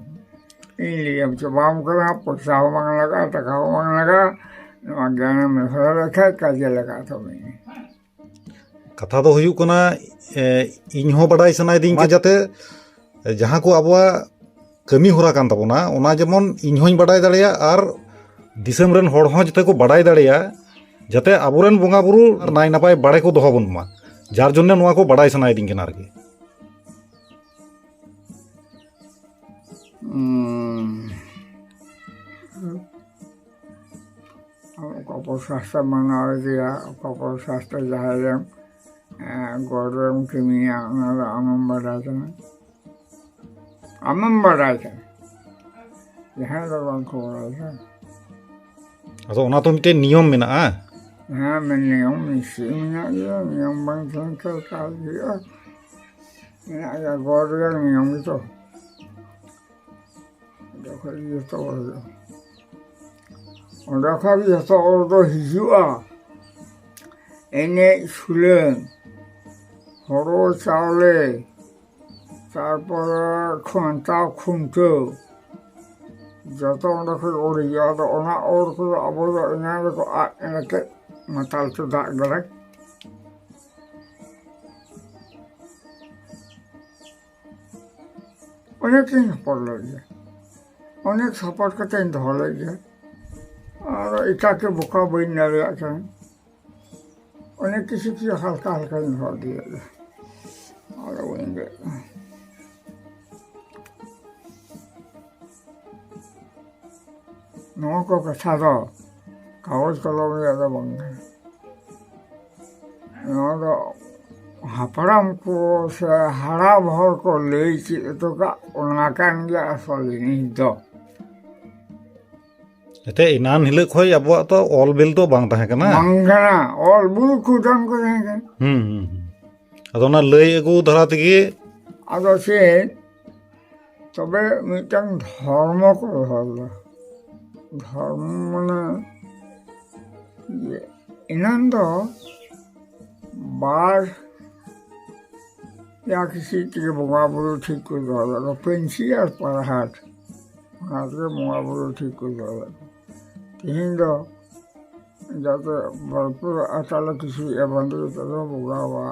ᱤᱧ ᱞᱟᱹᱭ ᱟᱢ ᱪᱟᱵᱟᱢ ᱠᱟᱱᱟ, ᱯᱚᱭᱥᱟ ᱦᱚᱸ ᱵᱟᱝ ᱞᱟᱜᱟᱜᱼᱟ, ᱴᱟᱠᱟ ᱦᱚᱸ ᱵᱟᱝ ᱞᱟᱜᱟᱜᱼᱟ, ᱱᱚᱣᱟ ᱜᱮᱭᱟᱱᱮᱢ ᱢᱮᱥᱟ ᱞᱮᱠᱷᱟᱡ ᱠᱟᱡᱮ ᱞᱟᱜᱟᱜ ᱛᱟᱢᱟ᱾ ᱠᱟᱛᱷᱟ ᱫᱚ ᱦᱩᱭᱩᱜ ᱠᱟᱱᱟ, ᱮ, ᱤᱧ ᱦᱚᱸ ᱵᱟᱰᱟᱭ ᱥᱟᱱᱟᱭᱮᱫᱤᱧ ᱠᱟᱱᱟ ᱡᱟᱛᱮ ᱡᱟᱦᱟᱸ ᱠᱚ ᱟᱵᱚᱣᱟᱜ ᱠᱟᱹᱢᱤ ᱦᱚᱨᱟ ᱠᱟᱱ ᱛᱟᱵᱚᱱᱟ, ᱚᱱᱟ ᱡᱮᱢᱚᱱ ᱤᱧ ᱦᱚᱸᱧ ᱵᱟᱰᱟᱭ ᱫᱟᱲᱮᱭᱟᱜ ᱟᱨ ᱫᱤᱥᱚᱢ ᱨᱮᱱ ᱦᱚᱲ ᱦᱚᱸ ᱡᱟᱛᱮ ᱠᱚ ᱵᱟᱰᱟᱭ ᱫᱟᱲᱮᱭᱟᱜ, ᱡᱟᱛᱮ ᱟᱵᱚᱨᱮᱱ ᱵᱚᱸᱜᱟ ᱵᱩᱨᱩ ᱱᱟᱭ ᱱᱟᱯᱟᱭ ᱵᱟᱲᱮ ᱠᱚ ᱫᱚᱦᱚ ᱵᱚᱱ ᱢᱟ᱾ ᱡᱟᱨ ᱡᱚᱱᱱᱮ ᱱᱚᱣᱟ ᱠᱚ ᱵᱟᱰᱟᱭ ᱥᱟᱱᱟᱭᱮᱫᱤᱧ ᱠᱟᱱᱟ ᱟᱨᱠᱤ᱾ ᱩᱸ᱾ ᱚᱠᱟ ᱯᱨᱚᱥᱟᱥᱛᱮ ᱢᱟᱱᱟᱣ ᱤᱫᱤᱭᱟ, ᱚᱠᱟ ᱯᱨᱚᱥᱟᱥᱛᱮ ᱡᱟᱦᱟᱸᱭ ᱨᱮᱢ, ᱮᱸ, ᱜᱚᱰ ᱨᱮᱢ ᱠᱟᱹᱢᱤᱭᱟ, ᱚᱱᱟ ᱫᱚ ᱟᱢᱮᱢ ᱵᱟᱰᱟᱭ ᱠᱟᱱᱟ᱾ ᱟᱢᱮᱢ ᱵᱟᱰᱟᱭ ᱠᱟᱱᱟ᱾ ᱡᱟᱦᱟᱸᱭ ᱫᱚ ᱵᱟᱝ ᱠᱚ ᱵᱟᱰᱟᱭ ᱠᱟᱱᱟ᱾ ᱟᱫᱚ ᱚᱱᱟ ᱛᱚ ᱢᱤᱫᱴᱮᱱ ᱱᱤᱭᱚᱢ ᱢᱮᱱᱟᱜᱼᱟ᱾ ᱦᱮᱸ, ᱢᱮᱱ ᱱᱤᱭᱚᱢ ᱱᱤᱥᱪᱚᱭ ᱢᱮᱱᱟᱜ ᱜᱮᱭᱟ᱾ ᱱᱤᱭᱚᱢ ᱵᱟᱝ ᱛᱟᱦᱮᱱ ᱠᱷᱟᱱ ᱚᱠᱟ ᱦᱩᱭᱩᱜᱼᱟ? ᱢᱮᱱᱟᱜ ᱜᱮᱭᱟ, ᱜᱚᱰ ᱨᱮᱭᱟᱜ ᱱᱤᱭᱚᱢ ᱜᱮᱛᱚ᱾ ᱚᱸᱰᱮ ᱠᱷᱚᱡ ᱜᱮ ᱡᱚᱛᱚ ᱦᱚᱲ ᱫᱚ᱾ ᱚᱸᱰᱮ ᱠᱷᱚᱡ ᱜᱮ ᱡᱚᱛᱚ ᱦᱚᱲ ᱫᱚ ᱦᱤᱡᱩᱜᱼᱟ᱾ ᱮᱱᱮᱡ ᱥᱩᱞᱟᱹᱝ, ᱦᱳᱲᱳ ᱪᱟᱣᱞᱮ, ᱛᱟᱨᱯᱚᱨᱮ ᱠᱷᱚᱱᱴᱟᱣ ᱠᱷᱩᱱᱴᱟᱹᱣ, ᱡᱚᱛᱚ ᱚᱸᱰᱮ ᱠᱷᱚᱡ ᱚᱨ ᱦᱤᱡᱩᱜᱼᱟ᱾ ᱟᱫᱚ ᱚᱱᱟ ᱚᱨ ᱠᱚᱫᱚ ᱟᱵᱚ ᱫᱚ ᱮᱱᱟᱝ ᱨᱮᱠᱚ ᱟᱫ ᱮᱱᱟ ᱪᱮᱫ ᱢᱟᱛᱟᱞ ᱪᱚ ᱫᱟᱜ ᱜᱮᱞᱮ᱾ ᱚᱱᱮᱠᱤᱧ ᱥᱟᱯᱚᱴ ᱞᱮᱫ ᱜᱮᱭᱟ, ᱚᱱᱮᱠ ᱥᱟᱯᱚᱴ ᱠᱟᱛᱮᱧ ᱫᱚᱦᱚ ᱞᱮᱫ ᱜᱮᱭᱟ᱾ ᱟᱨ ᱮᱴᱟᱜ ᱠᱚ ᱵᱚᱠᱟ ᱵᱟᱹᱧ ᱫᱟᱲᱮᱭᱟᱜ ᱠᱟᱱᱟ᱾ ᱚᱱᱮᱠ ᱠᱤᱪᱷᱩ ᱠᱤᱪᱷᱩ ᱦᱟᱞᱠᱟ ᱦᱟᱞᱠᱟᱧ ᱫᱚᱦᱚ ᱤᱫᱤᱭᱮᱫ ᱜᱮᱭᱟ᱾ ᱟᱫᱚ ᱵᱟᱹᱧ ᱞᱟᱹᱭᱮᱫ ᱠᱟᱱᱟ᱾ ᱱᱚᱣᱟ ᱠᱚ ᱠᱟᱛᱷᱟ ᱫᱚ ᱠᱟᱜᱚᱡᱽ ᱠᱚᱞᱚᱢ ᱨᱮᱭᱟᱜ ᱫᱚ ᱵᱟᱝ ᱠᱟᱱᱟ᱾ ᱱᱚᱣᱟ ᱫᱚ ᱦᱟᱯᱲᱟᱢ ᱠᱚ ᱥᱮ ᱦᱟᱲᱟᱢ ᱦᱚᱲ ᱠᱚ ᱞᱟᱹᱭ ᱪᱮᱫ ᱦᱚᱴᱚ ᱠᱟᱜ, ᱚᱱᱟ ᱠᱟᱱ ᱜᱮᱭᱟ ᱟᱥᱚᱞ ᱡᱤᱱᱤᱥ ᱫᱚ᱾ ᱮᱱᱛᱮ ᱮᱱᱟᱱ ᱦᱤᱞᱳᱜ ᱠᱷᱚᱡ ᱟᱵᱚᱣᱟᱜ ᱛᱚ ᱚᱞ ᱵᱤᱞ ᱫᱚ ᱵᱟᱝ ᱛᱟᱦᱮᱸ ᱠᱟᱱᱟ᱾ ᱵᱟᱝ ᱠᱟᱱᱟ, ᱚᱞ ᱵᱩᱞ ᱠᱚ ᱵᱟᱝ ᱠᱚ ᱛᱟᱦᱮᱸ ᱠᱟᱱᱟ᱾ ᱦᱩᱸ, ᱦᱩᱸ, ᱦᱩᱸ᱾ ᱟᱫᱚ ᱚᱱᱟ ᱞᱟᱹᱭ ᱟᱹᱜᱩ ᱫᱷᱟᱨᱟ ᱛᱮᱜᱮ᱾ ᱟᱫᱚ ᱪᱮᱫ? ᱛᱚᱵᱮ ᱢᱤᱫᱴᱟᱝ ᱫᱷᱚᱨᱢᱚ ᱠᱚ ᱫᱚᱦᱚ ᱞᱮᱫᱟ᱾ ᱫᱷᱚᱨᱢᱚ ᱢᱟᱱᱮ ᱤᱭᱟᱹ, ᱮᱱᱟᱱ ᱫᱚ ᱵᱟᱨ ᱭᱟ ᱠᱤᱥᱤ ᱛᱮᱜᱮ ᱵᱚᱸᱜᱟ ᱵᱩᱨᱩ ᱴᱷᱤᱠ ᱠᱚ ᱫᱚᱦᱚ ᱞᱮᱫᱟ, ᱯᱟᱹᱧᱪᱤ ᱟᱨ ᱯᱟᱨᱦᱟᱴ, ᱚᱱᱟ ᱛᱮᱜᱮ ᱵᱚᱸᱜᱟ ᱵᱩᱨᱩ ᱴᱷᱤᱠ ᱠᱚ ᱫᱚᱦᱚ ᱞᱮᱫᱟ᱾ ᱛᱮᱦᱮᱧ ᱫᱚ ᱡᱟᱛᱮ ᱵᱷᱚᱨᱯᱩᱨ ᱟᱴᱟᱞᱮ ᱠᱤᱥᱤᱭᱮᱫᱼᱟ, ᱵᱟᱸᱫᱮ ᱠᱟᱛᱮ ᱫᱚ ᱵᱚᱸᱜᱟᱣᱟ᱾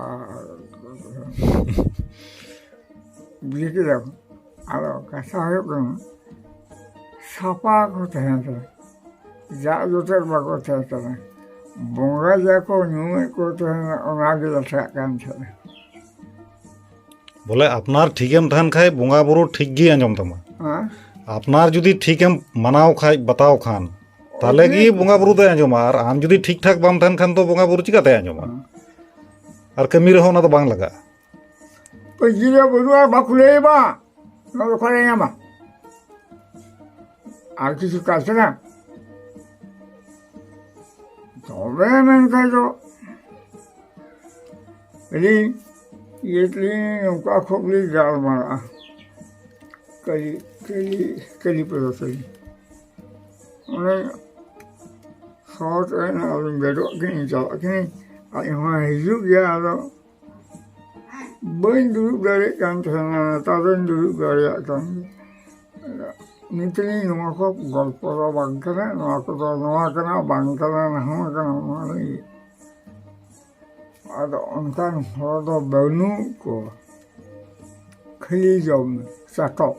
ᱵᱩᱡᱷᱟᱹᱣ ᱠᱮᱫᱟ ᱠᱚ᱾ ᱟᱫᱚ ᱠᱟᱛᱷᱟ ᱦᱩᱭᱩᱜ ᱠᱟᱱᱟ, ᱥᱟᱯᱷᱟ ᱠᱚ ᱛᱟᱦᱮᱸ ᱠᱟᱱᱟ, ᱡᱟᱜ ᱡᱚᱴᱮᱫ ᱵᱟᱠᱚ ᱛᱟᱦᱮᱸ ᱠᱟᱱᱟ, ᱵᱚᱸᱜᱟ ᱡᱟ ᱠᱚ ᱧᱩᱭᱮᱫ ᱠᱚ ᱛᱟᱦᱮᱱᱟ, ᱚᱱᱟᱜᱮ ᱞᱟᱴᱷᱟᱜ ᱠᱟᱱ ᱛᱟᱦᱮᱱᱟ᱾ ᱵᱚᱞᱮ ᱟᱯᱱᱟᱨ ᱴᱷᱤᱠᱮᱢ ᱛᱟᱦᱮᱱ ᱠᱷᱟᱡ ᱵᱚᱸᱜᱟ ᱵᱩᱨᱩ ᱴᱷᱤᱠ ᱜᱮᱭ ᱟᱸᱡᱚᱢ ᱛᱟᱢᱟ᱾ ᱦᱮᱸ? ᱟᱯᱱᱟᱨ ᱡᱩᱫᱤ ᱴᱷᱤᱠᱮᱢ ᱢᱟᱱᱟᱣ ᱠᱷᱟᱡ, ᱵᱟᱛᱟᱣ ᱠᱷᱟᱱ, ᱛᱟᱦᱞᱮ ᱜᱮ ᱵᱚᱸᱜᱟ ᱵᱩᱨᱩ ᱫᱚᱭ ᱟᱸᱡᱚᱢᱟ᱾ ᱟᱨ ᱟᱢ ᱡᱩᱫᱤ ᱴᱷᱤᱠ ᱴᱷᱟᱠ ᱵᱟᱢ ᱛᱟᱦᱮᱱ ᱠᱷᱟᱱ ᱫᱚ ᱵᱚᱸᱜᱟ ᱵᱩᱨᱩ ᱪᱤᱠᱟᱛᱮᱭ ᱟᱸᱡᱚᱢᱟ? ᱟᱨ ᱠᱟᱹᱢᱤ ᱨᱮᱦᱚᱸ ᱚᱱᱟ ᱫᱚ ᱵᱟᱝ ᱞᱟᱜᱟᱜᱼᱟ᱾ ᱯᱟᱹᱧᱪᱤ ᱨᱮ ᱵᱟᱹᱱᱩᱜᱼᱟ, ᱵᱟᱠᱚ ᱞᱟᱹᱭ ᱵᱟ, ᱱᱚᱣᱟ ᱫᱚ ᱚᱠᱟᱨᱮ ᱧᱟᱢᱟ? ᱟᱨ ᱠᱤᱪᱷᱩ ᱠᱟᱡᱽ ᱠᱟᱱᱟ᱾ ᱛᱚᱵᱮ ᱢᱮᱱᱠᱷᱟᱱ ᱫᱚ ᱟᱹᱞᱤᱧ ᱤᱭᱟᱹ ᱛᱮᱞᱤᱧ ᱱᱚᱝᱠᱟ ᱠᱷᱩᱵ ᱞᱤᱧ ᱜᱟᱞᱢᱟᱨᱟᱜᱼᱟ᱾ ᱠᱟᱹᱞᱤ ᱠᱟᱹᱞᱤ ᱠᱟᱹᱞᱤ ᱯᱚᱫᱚ ᱛᱟᱹᱞᱤᱧ ᱚᱱᱮ ᱥᱚᱴ ᱮᱱ ᱟᱨ ᱵᱮᱰᱚᱜ ᱠᱤᱱ ᱪᱟᱞᱟᱜ ᱠᱤᱱ᱾ ᱟᱡ ᱦᱚᱸ ᱦᱤᱡᱩᱜ ᱜᱮᱭᱟ᱾ ᱟᱫᱚ ᱵᱟᱹᱧ ᱫᱩᱲᱩᱵ ᱫᱟᱲᱮᱭᱟᱜ ᱠᱟᱱ ᱛᱟᱦᱮᱱᱟ, ᱱᱮᱛᱟᱨ ᱫᱚᱧ ᱫᱩᱲᱩᱵ ᱫᱟᱲᱮᱭᱟᱜ ᱠᱟᱱ ᱜᱮᱭᱟ᱾ ᱱᱤᱛ ᱞᱤᱧ ᱱᱚᱣᱟ ᱠᱚ ᱜᱚᱞᱯᱚ ᱫᱚ ᱵᱟᱝ ᱠᱟᱱᱟ, ᱱᱚᱣᱟ ᱠᱚᱫᱚ ᱱᱚᱣᱟ ᱠᱟᱱᱟ, ᱵᱟᱝ ᱠᱟᱱᱟ, ᱱᱟᱣᱟ ᱠᱟᱱᱟ, ᱱᱚᱣᱟ ᱞᱟᱹᱜᱤᱫ᱾ ᱟᱫᱚ ᱚᱱᱠᱟᱱ ᱦᱚᱲ ᱫᱚ ᱵᱟᱹᱱᱩᱜ ᱠᱚᱣᱟ᱾ ᱠᱷᱟᱹᱞᱤ ᱡᱚᱢ ᱢᱮ, ᱪᱟᱴᱚᱜ,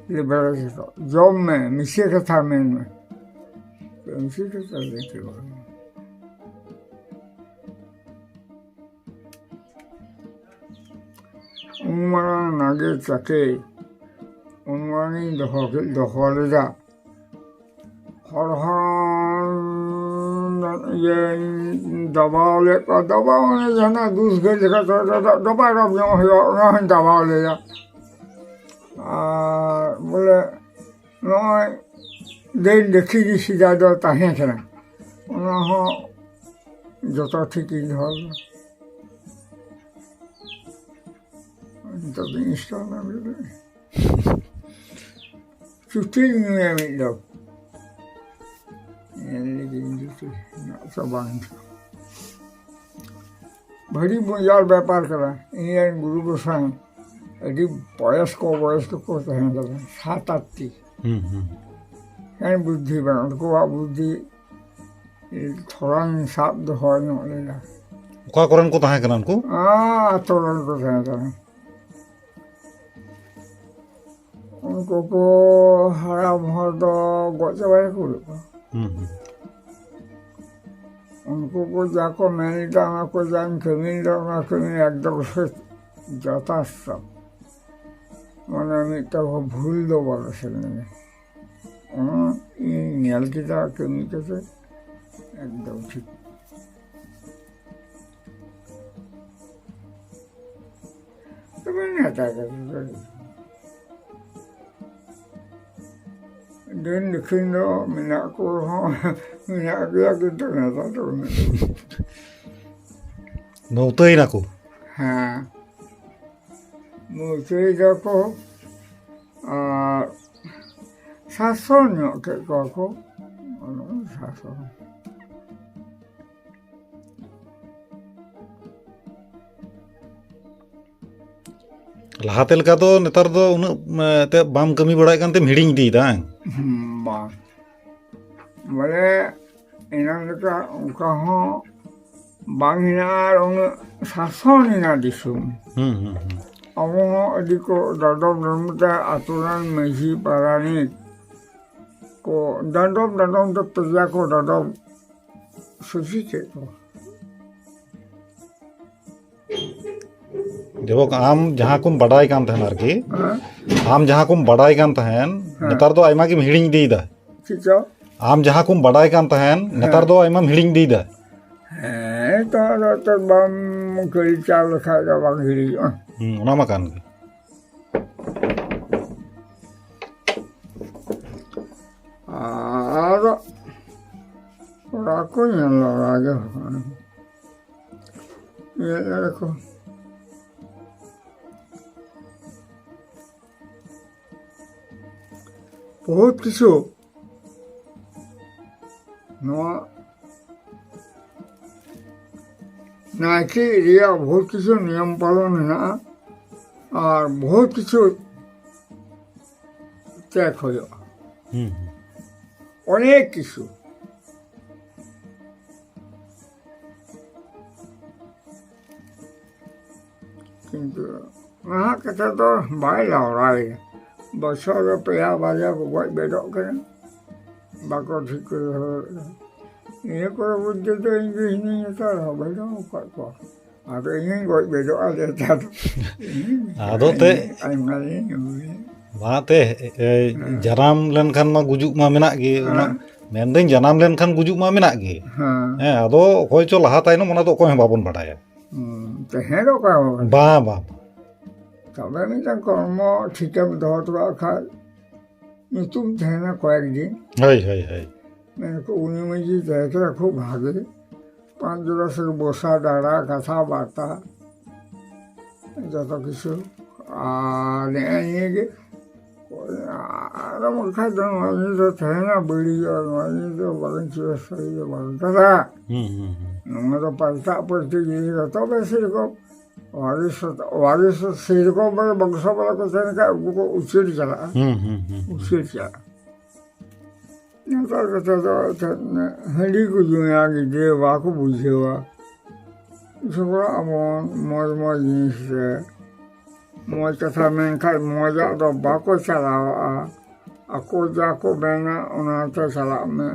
ᱞᱮᱵᱮᱲ ᱪᱟᱴᱚᱜ, ᱡᱚᱢ ᱢᱮ, ᱢᱤᱪᱷᱟᱹ ᱠᱟᱛᱷᱟ ᱢᱮᱱ ᱢᱮ᱾ ᱢᱤᱪᱷᱟᱹ ᱠᱟᱛᱷᱟ ᱞᱟᱹᱭ ᱛᱮ ᱵᱟᱝ᱾ ᱩᱱ ᱢᱟᱨᱟᱝ ᱱᱟᱜᱮ ᱪᱟᱠᱮ, ᱩᱱ ᱢᱟᱨᱟᱝ ᱤᱧ ᱫᱚᱦᱚ ᱠᱮᱫ, ᱫᱚᱦᱚ ᱞᱮᱫᱟ᱾ ᱦᱚᱲ ᱦᱚᱸ ᱤᱭᱟᱹ ᱫᱟᱵᱟᱣ ᱞᱮᱫ ᱠᱚᱣᱟ, ᱫᱟᱵᱟᱣ ᱢᱟᱱᱮ ᱡᱟᱦᱟᱸᱱᱟᱜ ᱫᱩᱥ ᱜᱮ ᱞᱮᱠᱟ ᱛᱮ ᱫᱟᱵᱟᱣ ᱧᱚᱜ ᱦᱩᱭᱩᱜᱼᱟ, ᱚᱱᱟ ᱦᱚᱸᱧ ᱫᱟᱵᱟᱣ ᱞᱮᱫᱟ᱾ ᱟᱨ ᱵᱚᱞᱮ ᱱᱚᱜᱼᱚᱭ ᱫᱟᱹᱭ ᱫᱟᱹᱠᱷᱤ ᱜᱮ ᱥᱮᱫᱟᱭ ᱫᱚ ᱛᱟᱦᱮᱸ ᱠᱟᱱᱟ, ᱚᱱᱟ ᱦᱚᱸ ᱡᱚᱛᱚ ᱴᱷᱤᱠ ᱤᱧ ᱫᱚᱦᱚ ᱞᱮᱫᱟ᱾ ᱱᱤᱛᱚᱜ ᱫᱚ install ᱢᱮ ᱵᱚᱞᱮ᱾ ᱪᱩᱴᱤᱧ ᱧᱩᱭᱟ ᱢᱤᱫ ᱫᱚᱢ᱾ ᱧᱮᱞ ᱞᱮᱜᱤᱧ ᱡᱩᱴᱤ ᱢᱮᱱᱟᱜ ᱥᱮ ᱵᱟᱝ᱾ ᱵᱷᱟᱹᱨᱤ ᱢᱚᱡᱟᱨ ᱵᱮᱯᱟᱨ ᱠᱟᱱᱟ᱾ ᱤᱧ ᱨᱮᱱ ᱜᱩᱨᱩ ᱜᱚᱸᱥᱟᱭ ᱟᱹᱰᱤ ᱵᱚᱭᱚᱥᱠᱚ, ᱵᱚᱭᱚᱥᱠᱚ ᱠᱚ ᱛᱟᱦᱮᱸ ᱠᱟᱱᱟ, ᱥᱟᱛ ᱟᱴ ᱴᱤ᱾ ᱦᱩᱸ, ᱦᱩᱸ᱾ ᱮᱱ ᱵᱩᱫᱽᱫᱷᱤ ᱵᱟᱝ, ᱩᱱᱠᱩᱣᱟᱜ ᱵᱩᱫᱽᱫᱷᱤ ᱛᱷᱚᱲᱟᱧ ᱥᱟᱵ ᱫᱚᱦᱚ ᱧᱚᱜ ᱞᱮᱫᱟ᱾ ᱚᱠᱟ ᱠᱚᱨᱮᱱ ᱠᱚ ᱛᱟᱦᱮᱸ ᱠᱟᱱᱟ ᱩᱱᱠᱩ? ᱟᱛᱳ ᱨᱮᱱ ᱠᱚ ᱛᱟᱦᱮᱸ ᱠᱟᱱᱟ᱾ ᱩᱱᱠᱩ ᱠᱚ ᱦᱟᱲᱟᱢ ᱦᱚᱲ ᱫᱚ ᱜᱚᱡ ᱪᱟᱵᱟᱭᱟᱠᱚ ᱦᱩᱭᱩᱜ ᱠᱟᱱᱟ᱾ ᱦᱩᱸ, ᱦᱩᱸ᱾ ᱩᱱᱠᱩ ᱠᱚ ᱡᱟ ᱠᱚ ᱢᱮᱱ ᱞᱮᱫᱟ, ᱚᱱᱟ ᱠᱚ ᱡᱟᱧ ᱠᱟᱹᱢᱤ ᱞᱮᱫᱟ, ᱚᱱᱟ ᱠᱟᱹᱢᱤ ᱮᱠᱫᱚᱢ ᱥᱮ ᱡᱚᱛᱷᱟᱥᱛᱚ᱾ ᱢᱟᱱᱮ ᱢᱤᱫᱴᱟᱝ ᱦᱚᱸ ᱵᱷᱩᱞ ᱫᱚ ᱵᱟᱞᱮ ᱥᱮᱱ ᱞᱮᱱᱟ᱾ ᱚᱱᱟ ᱤᱧ ᱧᱮᱞ ᱠᱮᱫᱟ ᱠᱟᱹᱢᱤ ᱠᱟᱛᱮ, ᱮᱠᱫᱚᱢ ᱴᱷᱤᱠ᱾ ᱛᱚᱵᱮ ᱱᱮᱛᱟᱨ ᱠᱟᱛᱮ ᱫᱚ ᱫᱤᱱ ᱫᱚᱠᱷᱤᱱ ᱫᱚ ᱢᱮᱱᱟᱜ ᱠᱚ ᱨᱮᱦᱚᱸ, ᱢᱮᱱᱟᱜ ᱜᱮᱭᱟ, ᱠᱤᱱᱛᱩ ᱱᱮᱛᱟᱨ ᱫᱚ ᱩᱱᱟᱹᱜ ᱫᱚ ᱱᱚᱛᱮᱭ ᱱᱟᱠᱚ᱾ ᱦᱮᱸ, ᱢᱩᱪᱟᱹᱫ ᱫᱟᱠᱚ ᱟᱨ ᱥᱟᱥᱚᱱ ᱧᱚᱜ ᱠᱮᱫ ᱠᱚᱣᱟ ᱠᱚ᱾ ᱚᱱᱟ ᱥᱟᱥᱚᱱ᱾ ᱞᱟᱦᱟᱛᱮ ᱞᱮᱠᱟ ᱫᱚ ᱱᱮᱛᱟᱨ ᱫᱚ ᱩᱱᱟᱹᱜ, ᱮ, ᱛᱮ ᱵᱟᱢ ᱠᱟᱹᱢᱤ ᱵᱟᱲᱟᱭᱮᱫ ᱠᱟᱱ ᱛᱮᱢ ᱦᱤᱲᱤᱧ ᱤᱫᱤᱭᱮᱫᱟ, ᱦᱮᱸ? ᱦᱩᱸ, ᱵᱟᱝ᱾ ᱵᱚᱞᱮ ᱮᱱᱟᱝ ᱞᱮᱠᱟ ᱚᱱᱠᱟ ᱦᱚᱸ ᱵᱟᱝ ᱦᱮᱱᱟᱜᱼᱟ ᱟᱨ ᱩᱱᱟᱹᱜ ᱥᱟᱥᱚᱱ ᱦᱮᱱᱟᱜ ᱫᱤᱥᱚᱢ᱾ ᱦᱩᱸ, ᱦᱩᱸ, ᱦᱩᱸ᱾ ᱟᱵᱚ ᱦᱚᱸ ᱟᱹᱰᱤ ᱠᱚ ᱰᱟᱰᱚᱢ ᱰᱟᱰᱚᱢ ᱛᱮ ᱟᱛᱳ ᱨᱮᱱ ᱢᱟᱹᱡᱷᱤ ᱯᱟᱨᱟᱱᱤᱠ ᱠᱚ ᱰᱟᱰᱚᱢ ᱰᱟᱰᱚᱢ ᱛᱮ ᱯᱨᱚᱡᱟ ᱠᱚ ᱰᱟᱰᱚᱢ ᱥᱩᱪᱤ ᱠᱮᱫ ᱠᱚᱣᱟ᱾ ᱡᱮᱵᱚᱠ ᱟᱢ ᱡᱟᱦᱟᱸ ᱠᱚᱢ ᱵᱟᱰᱟᱭ ᱠᱟᱱ ᱛᱟᱦᱮᱱ ᱟᱨᱠᱤ, ᱦᱮᱸ? ᱟᱢ ᱡᱟᱦᱟᱸ ᱠᱚᱢ ᱵᱟᱰᱟᱭ ᱠᱟᱱ ᱛᱟᱦᱮᱱ, ᱦᱮᱸ᱾ ᱱᱮᱛᱟᱨ ᱫᱚ ᱟᱭᱢᱟ ᱜᱮᱢ ᱦᱤᱲᱤᱧ ᱤᱫᱤᱭᱮᱫᱟ᱾ ᱪᱮᱫ ᱪᱚ? ᱟᱢ ᱡᱟᱦᱟᱸ ᱠᱚᱢ ᱵᱟᱰᱟᱭ ᱠᱟᱱ ᱛᱟᱦᱮᱱ, ᱱᱮᱛᱟᱨ ᱦᱮᱸ᱾ ᱫᱚ ᱟᱭᱢᱟᱢ ᱦᱤᱲᱤᱧ ᱤᱫᱤᱭᱮᱫᱟ᱾ ᱦᱮᱸ, ᱛᱚ ᱟᱫᱚ ᱛᱚ ᱵᱟᱢ ᱠᱟᱹᱲᱤ ᱪᱟᱞ ᱞᱮᱠᱷᱟᱡ ᱫᱚ ᱵᱟᱝ ᱦᱤᱲᱤᱧᱚᱜᱼᱟ᱾ ᱦᱩᱸ, ᱚᱱᱟ ᱢᱟ ᱠᱟᱱ ᱜᱮ᱾ ᱟᱨ ᱚᱲᱟᱜ ᱠᱚ ᱧᱮᱞ ᱵᱟᱲᱟ ᱜᱮ ᱦᱩᱭᱩᱜᱼᱟ᱾ ᱧᱮᱞ ᱟᱠᱚ᱾ ᱵᱚᱦᱩᱛ ᱠᱤᱪᱷᱩ ᱱᱚᱣᱟ ᱱᱟᱭᱠᱮ ᱨᱮᱭᱟᱜ ᱵᱚᱦᱩᱛ ᱠᱤᱪᱷᱩ ᱱᱤᱭᱚᱢ ᱯᱟᱞᱚᱱ ᱦᱮᱱᱟᱜᱼᱟ ᱟᱨ ᱵᱚᱦᱩᱛ ᱠᱤᱪᱷᱩ ᱪᱮᱠ ᱦᱩᱭᱩᱜᱼᱟ᱾ ᱦᱩᱸ, ᱦᱩᱸ᱾ ᱚᱱᱮᱠ ᱠᱤᱪᱷᱩ᱾ ᱠᱤᱱᱛᱩ ᱱᱟᱦᱟᱜ ᱠᱟᱛᱷᱟ ᱫᱚ ᱵᱟᱭ ᱞᱟᱣᱲᱟᱭᱟ᱾ ᱵᱚᱪᱷᱚᱨ ᱨᱮ ᱯᱮᱭᱟ ᱵᱟᱨᱭᱟ ᱠᱚ ᱜᱚᱡ ᱵᱮᱰᱚᱜ ᱠᱟᱱᱟ, ᱵᱟᱠᱚ ᱴᱷᱤᱠ ᱠᱚ ᱫᱚᱦᱚ ᱫᱟᱲᱮᱭᱟᱜ ᱠᱟᱱᱟ᱾ ᱤᱱᱟᱹ ᱠᱚᱨᱮ ᱢᱚᱫᱽᱫᱷᱮ ᱫᱚ ᱤᱧ ᱫᱚ ᱦᱤᱱᱟᱹᱧ ᱦᱟᱛᱟᱲ ᱦᱚᱸ ᱵᱟᱹᱧ ᱫᱚᱦᱚ ᱟᱠᱟᱫ ᱠᱚᱣᱟ᱾ ᱟᱫᱚ ᱤᱧ ᱦᱚᱸᱧ ᱜᱚᱡ ᱵᱮᱰᱚᱜᱼᱟ ᱱᱮᱛᱟᱨ ᱫᱚ᱾ ᱟᱫᱚ ᱛᱮ ᱟᱭᱢᱟ ᱫᱤᱱ ᱦᱩᱭ᱾ ᱢᱟ ᱛᱮ, ᱮ, ᱦᱮᱸ᱾ ᱡᱟᱱᱟᱢ ᱞᱮᱱᱠᱷᱟᱱ ᱢᱟ ᱜᱩᱡᱩᱜ ᱢᱟ ᱢᱮᱱᱟᱜ ᱜᱮ, ᱚᱱᱟ ᱦᱮᱸ᱾ ᱢᱮᱱᱫᱟᱹᱧ ᱡᱟᱱᱟᱢ ᱞᱮᱱᱠᱷᱟᱱ ᱜᱩᱡᱩᱜ ᱢᱟ ᱢᱮᱱᱟᱜ ᱜᱮ᱾ ᱦᱮᱸ᱾ ᱦᱮᱸ, ᱟᱫᱚ ᱚᱠᱚᱭ ᱪᱚ ᱞᱟᱦᱟ ᱛᱟᱭᱱᱚᱢ ᱚᱱᱟ ᱫᱚ ᱚᱠᱚᱭ ᱦᱚᱸ ᱵᱟᱵᱚᱱ ᱵᱟᱰᱟᱭᱟ᱾ ᱦᱩᱸ, ᱛᱟᱦᱮᱸ ᱫᱚ ᱚᱠᱟ ᱦᱚᱸ ᱵᱟᱝ᱾ ᱵᱟᱝ, ᱵᱟᱝ᱾ ᱛᱚᱵᱮ ᱢᱤᱫᱴᱟᱝ ᱠᱚᱨᱢᱚ ᱴᱷᱤᱠᱮᱢ ᱫᱚᱦᱚ ᱦᱚᱴᱚ ᱠᱟᱜ ᱠᱷᱟᱡ ᱧᱩᱛᱩᱢ ᱛᱟᱦᱮᱱᱟ ᱠᱚᱭᱮᱠ ᱫᱤᱱ᱾ ᱦᱳᱭ, ᱦᱳᱭ, ᱦᱳᱭ᱾ ᱢᱮᱱᱟᱠᱚ ᱩᱱᱤ ᱢᱟᱹᱡᱷᱤ ᱛᱟᱦᱮᱸ ᱠᱟᱱᱟ ᱠᱷᱩᱵ ᱵᱷᱟᱜᱮ, ᱯᱟᱸᱪ ᱡᱚᱱᱟ ᱥᱟᱞᱟᱜ ᱵᱚᱥᱟ ᱫᱟᱬᱟ ᱠᱟᱛᱷᱟ ᱵᱟᱨᱛᱟ ᱡᱚᱛᱚ ᱠᱤᱪᱷᱩ᱾ ᱟᱨ ᱱᱮᱜᱼᱮ ᱱᱤᱭᱟᱹ ᱜᱮ, ᱟᱨ ᱵᱟᱝᱠᱷᱟᱡ ᱫᱚ ᱱᱚᱣᱟ ᱡᱤᱱᱤᱥ ᱫᱚ ᱛᱟᱦᱮᱱᱟ, ᱵᱟᱹᱲᱤᱡᱚᱜᱼᱟ, ᱱᱚᱣᱟ ᱡᱤᱱᱤᱥ ᱫᱚ ᱵᱟᱝ ᱪᱤᱠᱟᱹ ᱥᱟᱹᱨᱤ ᱫᱚ ᱵᱟᱝ ᱠᱟᱱᱟ᱾ ᱦᱩᱸ, ᱦᱩᱸ, ᱦᱩᱸ᱾ ᱱᱚᱣᱟ ᱫᱚ ᱯᱟᱞᱴᱟᱜ ᱯᱟᱹᱞᱴᱤ ᱡᱤᱱᱤᱥ ᱫᱚ, ᱛᱚᱵᱮ ᱥᱮᱨᱚᱠᱚᱢ ᱣᱟᱨᱤᱥ, ᱣᱟᱨᱤᱥ ᱥᱮᱨᱚᱠᱚᱢ ᱵᱚᱞᱮ ᱵᱚᱝᱥᱚ ᱵᱟᱞᱟ ᱠᱚ ᱛᱟᱦᱮᱱ ᱠᱷᱟᱡ ᱩᱱᱠᱩ ᱠᱚ ᱩᱪᱟᱹᱲ ᱪᱟᱞᱟᱜᱼᱟ᱾ ᱦᱩᱸ, ᱦᱩᱸ, ᱦᱩᱸ, ᱦᱩᱸ᱾ ᱩᱪᱟᱹᱲ ᱪᱟᱞᱟᱜᱼᱟ᱾ ᱱᱮᱛᱟᱨ ᱠᱟᱛᱷᱟ ᱫᱚ ᱮᱱᱛᱮᱫ ᱦᱟᱺᱰᱤ ᱠᱚ ᱧᱩᱭᱟ, ᱜᱤᱫᱽᱨᱟᱹ ᱵᱟᱠᱚ ᱵᱩᱡᱷᱟᱹᱣᱟ᱾ ᱡᱷᱚᱜᱽᱲᱟᱜ ᱟᱵᱚᱱ ᱢᱚᱡᱽ ᱢᱚᱡᱽ ᱡᱤᱱᱤᱥ ᱨᱮ᱾ ᱢᱚᱡᱽ ᱠᱟᱛᱷᱟ ᱢᱮᱱᱠᱷᱟᱡ ᱢᱚᱡᱟᱜ ᱫᱚ ᱵᱟᱠᱚ ᱪᱟᱞᱟᱣᱟᱜᱼᱟ᱾ ᱟᱠᱚ ᱡᱟ ᱠᱚ ᱢᱮᱱᱟ ᱚᱱᱟᱛᱮ ᱪᱟᱞᱟᱜ ᱢᱮ᱾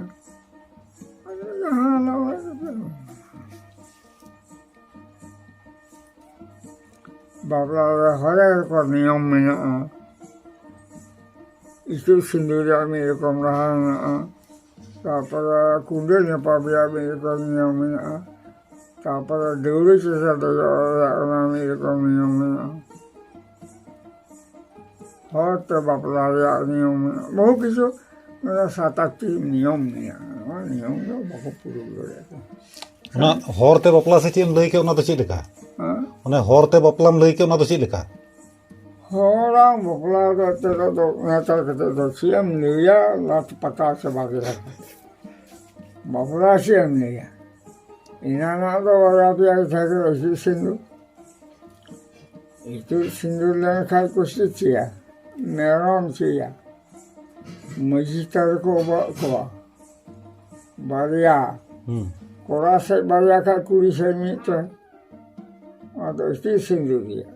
ᱟᱫᱚ ᱡᱟᱦᱟᱸ ᱞᱮᱠᱟ ᱵᱟᱯᱞᱟ ᱨᱮ ᱦᱚᱨᱮ ᱨᱚᱠᱚᱢ ᱱᱤᱭᱚᱢ ᱢᱮᱱᱟᱜᱼᱟ᱾ ᱤᱛᱩᱫ ᱥᱤᱸᱫᱩᱨ ᱨᱮᱭᱟᱜ ᱢᱤᱫ ᱨᱚᱠᱚᱢ ᱨᱟᱦᱟ ᱢᱮᱱᱟᱜᱼᱟ᱾ ᱛᱟᱨᱯᱚᱨᱮ ᱠᱩᱸᱰᱟᱹ ᱧᱟᱯᱟᱢ ᱨᱮᱭᱟᱜ ᱢᱤᱫ ᱨᱚᱠᱚᱢ ᱱᱤᱭᱚᱢ ᱢᱮᱱᱟᱜᱼᱟ᱾ ᱛᱟᱨᱯᱚᱨᱮ ᱫᱟᱹᱣᱲᱟᱹ ᱪᱮᱛᱟᱱ ᱫᱮᱡᱚᱜ ᱨᱮᱭᱟᱜ ᱚᱱᱟ ᱢᱤᱫ ᱨᱚᱠᱚᱢ ᱱᱤᱭᱚᱢ ᱢᱮᱱᱟᱜᱼᱟ᱾ ᱦᱚᱨ ᱛᱮ ᱵᱟᱯᱞᱟ ᱨᱮᱭᱟᱜ ᱱᱤᱭᱚᱢ ᱢᱮᱱᱟᱜᱼᱟ᱾ ᱵᱚᱦᱩ ᱠᱤᱪᱷᱩ ᱢᱮᱱᱟᱜᱼᱟ, ᱥᱟᱛ ᱟᱴᱴᱤ ᱱᱤᱭᱚᱢ ᱢᱮᱱᱟᱜᱼᱟ᱾ ᱱᱚᱣᱟ ᱱᱤᱭᱚᱢ ᱫᱚ ᱵᱟᱠᱚ ᱯᱩᱨᱟᱹᱣ ᱫᱟᱲᱮᱭᱟᱜ ᱠᱟᱱᱟ᱾ ᱚᱱᱟ ᱦᱚᱨ ᱛᱮ ᱵᱟᱯᱞᱟ ᱥᱮ ᱪᱮᱫ ᱮᱢ ᱞᱟᱹᱭ ᱠᱮᱫ, ᱚᱱᱟ ᱫᱚ ᱪᱮᱫ ᱞᱮᱠᱟ? ᱦᱮᱸ? ᱚᱱᱮ ᱦᱚᱨ ᱛᱮ ᱵᱟᱯᱞᱟᱢ ᱞᱟᱹᱭ ᱠᱮᱫ, ᱚᱱᱟ ᱫᱚ ᱪᱮᱫ ᱞᱮᱠᱟ? ᱦᱚᱲᱟᱜ ᱵᱟᱯᱞᱟ ᱫᱚ ᱮᱱᱛᱮᱫ ᱫᱚ ᱱᱮᱛᱟᱨ ᱠᱟᱛᱮᱫ ᱫᱚ ᱪᱮᱫ ᱮᱢ ᱞᱟᱹᱭᱟ, ᱞᱟᱛ ᱯᱟᱛᱟ ᱪᱟᱵᱟ ᱠᱮᱫᱟ᱾ ᱵᱟᱯᱞᱟ ᱪᱮᱫ ᱮᱢ ᱞᱟᱹᱭᱟ? ᱮᱱᱟᱱᱟᱜ ᱫᱚ ᱵᱟᱨᱭᱟ ᱯᱮᱭᱟ ᱠᱟᱛᱷᱟ ᱜᱮ, ᱤᱛᱩᱫ ᱥᱤᱸᱫᱩᱨ᱾ ᱤᱛᱩᱫ ᱥᱤᱸᱫᱩᱨ ᱞᱮᱱᱠᱷᱟᱡ ᱠᱚ ᱪᱮᱫ ᱪᱮᱭᱟ? ᱢᱮᱨᱚᱢ ᱪᱮᱭᱟ? ᱢᱟᱹᱡᱷᱤ ᱛᱟᱨᱮ ᱠᱚ ᱚᱵᱚᱜ ᱠᱚᱣᱟ ᱵᱟᱨᱭᱟ᱾ ᱦᱩᱸ᱾ ᱠᱚᱲᱟ ᱥᱮᱫ ᱵᱟᱨᱭᱟ ᱠᱷᱟᱡ ᱠᱩᱲᱤ ᱥᱮᱫ ᱢᱤᱫᱴᱮᱱ᱾ ᱚᱱᱟ ᱫᱚ ᱤᱛᱩᱫ ᱥᱤᱸᱫᱩᱨ ᱜᱮᱭᱟ᱾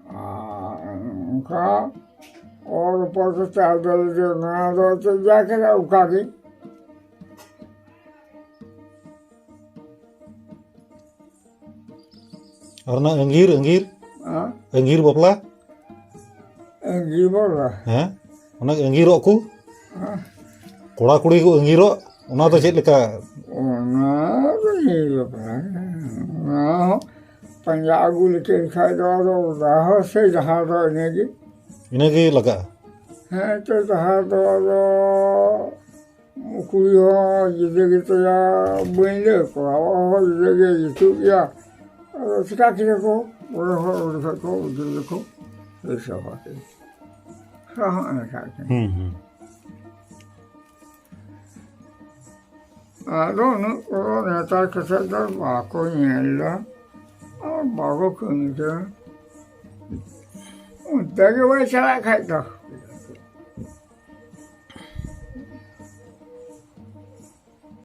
ᱟᱨ ᱚᱱᱠᱟ ᱚᱞ ᱨᱚᱯᱚᱲ ᱠᱟᱛᱮ ᱟᱫᱚ ᱞᱮ ᱱᱚᱣᱟ ᱫᱚ ᱪᱮᱫ ᱡᱟ ᱠᱮᱫᱟ ᱚᱱᱠᱟ ᱜᱮ᱾ ᱟᱨ ᱚᱱᱟ ᱟᱺᱜᱤᱨ ᱟᱺᱜᱤᱨ ᱦᱮᱸ? ᱟᱺᱜᱤᱨ ᱵᱟᱯᱞᱟ? ᱟᱺᱜᱤᱨ ᱵᱟᱯᱞᱟ? ᱦᱮᱸ, ᱚᱱᱟ ᱟᱺᱜᱤᱨᱚᱜ ᱠᱚ? ᱦᱮᱸ? ᱠᱚᱲᱟ ᱠᱩᱲᱤ ᱠᱚ ᱟᱺᱜᱤᱨᱚᱜ, ᱚᱱᱟ ᱫᱚ ᱪᱮᱫ ᱞᱮᱠᱟ? ᱚᱱᱟ ᱫᱚ ᱟᱺᱜᱤᱨ ᱵᱟᱯᱞᱟ᱾ ᱚᱱᱟ ᱦᱚᱸ ᱯᱟᱸᱡᱟ ᱟᱹᱜᱩ ᱞᱮᱠᱮᱱ ᱠᱷᱟᱡ ᱫᱚ ᱟᱫᱚ ᱚᱱᱟ ᱦᱚᱸ ᱥᱮ ᱡᱟᱦᱟᱸ ᱫᱚ ᱤᱱᱟᱹᱜᱮ᱾ ᱤᱱᱟᱹᱜᱮ ᱞᱟᱜᱟᱜᱼᱟ? ᱦᱮᱸ, ᱛᱚ ᱡᱟᱦᱟᱸ ᱫᱚ ᱟᱫᱚ ᱠᱩᱲᱤ ᱦᱚᱸ ᱡᱩᱫᱟᱹ ᱜᱮᱛᱟᱭᱟ, ᱵᱟᱹᱧ ᱞᱟᱹᱭ ᱠᱚᱣᱟ, ᱚᱲᱟᱜ ᱦᱚᱸ ᱡᱩᱫᱟᱹ ᱜᱮ ᱡᱩᱛᱩᱜ ᱜᱮᱭᱟ᱾ ᱟᱫᱚ ᱪᱤᱠᱟ ᱠᱮᱫᱟ ᱠᱚ, ᱚᱲᱟᱜ ᱦᱚᱲ ᱚᱸᱰᱮ ᱠᱷᱚᱡ ᱠᱚ ᱩᱫᱩᱜ ᱞᱮᱠᱚ ᱞᱟᱹᱭ ᱪᱟᱵᱟ ᱠᱮᱫᱟ᱾ ᱦᱚᱸ ᱚᱱᱠᱟ ᱜᱮ᱾ ᱦᱩᱸ ᱦᱩᱸ᱾ ᱟᱫᱚ ᱩᱱᱟᱹᱜ ᱠᱚ ᱱᱮᱛᱟᱨ ᱠᱟᱛᱮ ᱫᱚ ᱵᱟᱠᱚ ᱧᱮᱞ ᱫᱟ, ᱟᱨ ᱵᱟᱠᱚ ᱠᱟᱹᱢᱤ ᱠᱟᱱᱟ᱾ ᱚᱱᱛᱮ ᱜᱮ ᱵᱟᱭ ᱪᱟᱞᱟᱜ ᱠᱷᱟᱡ ᱫᱚ᱾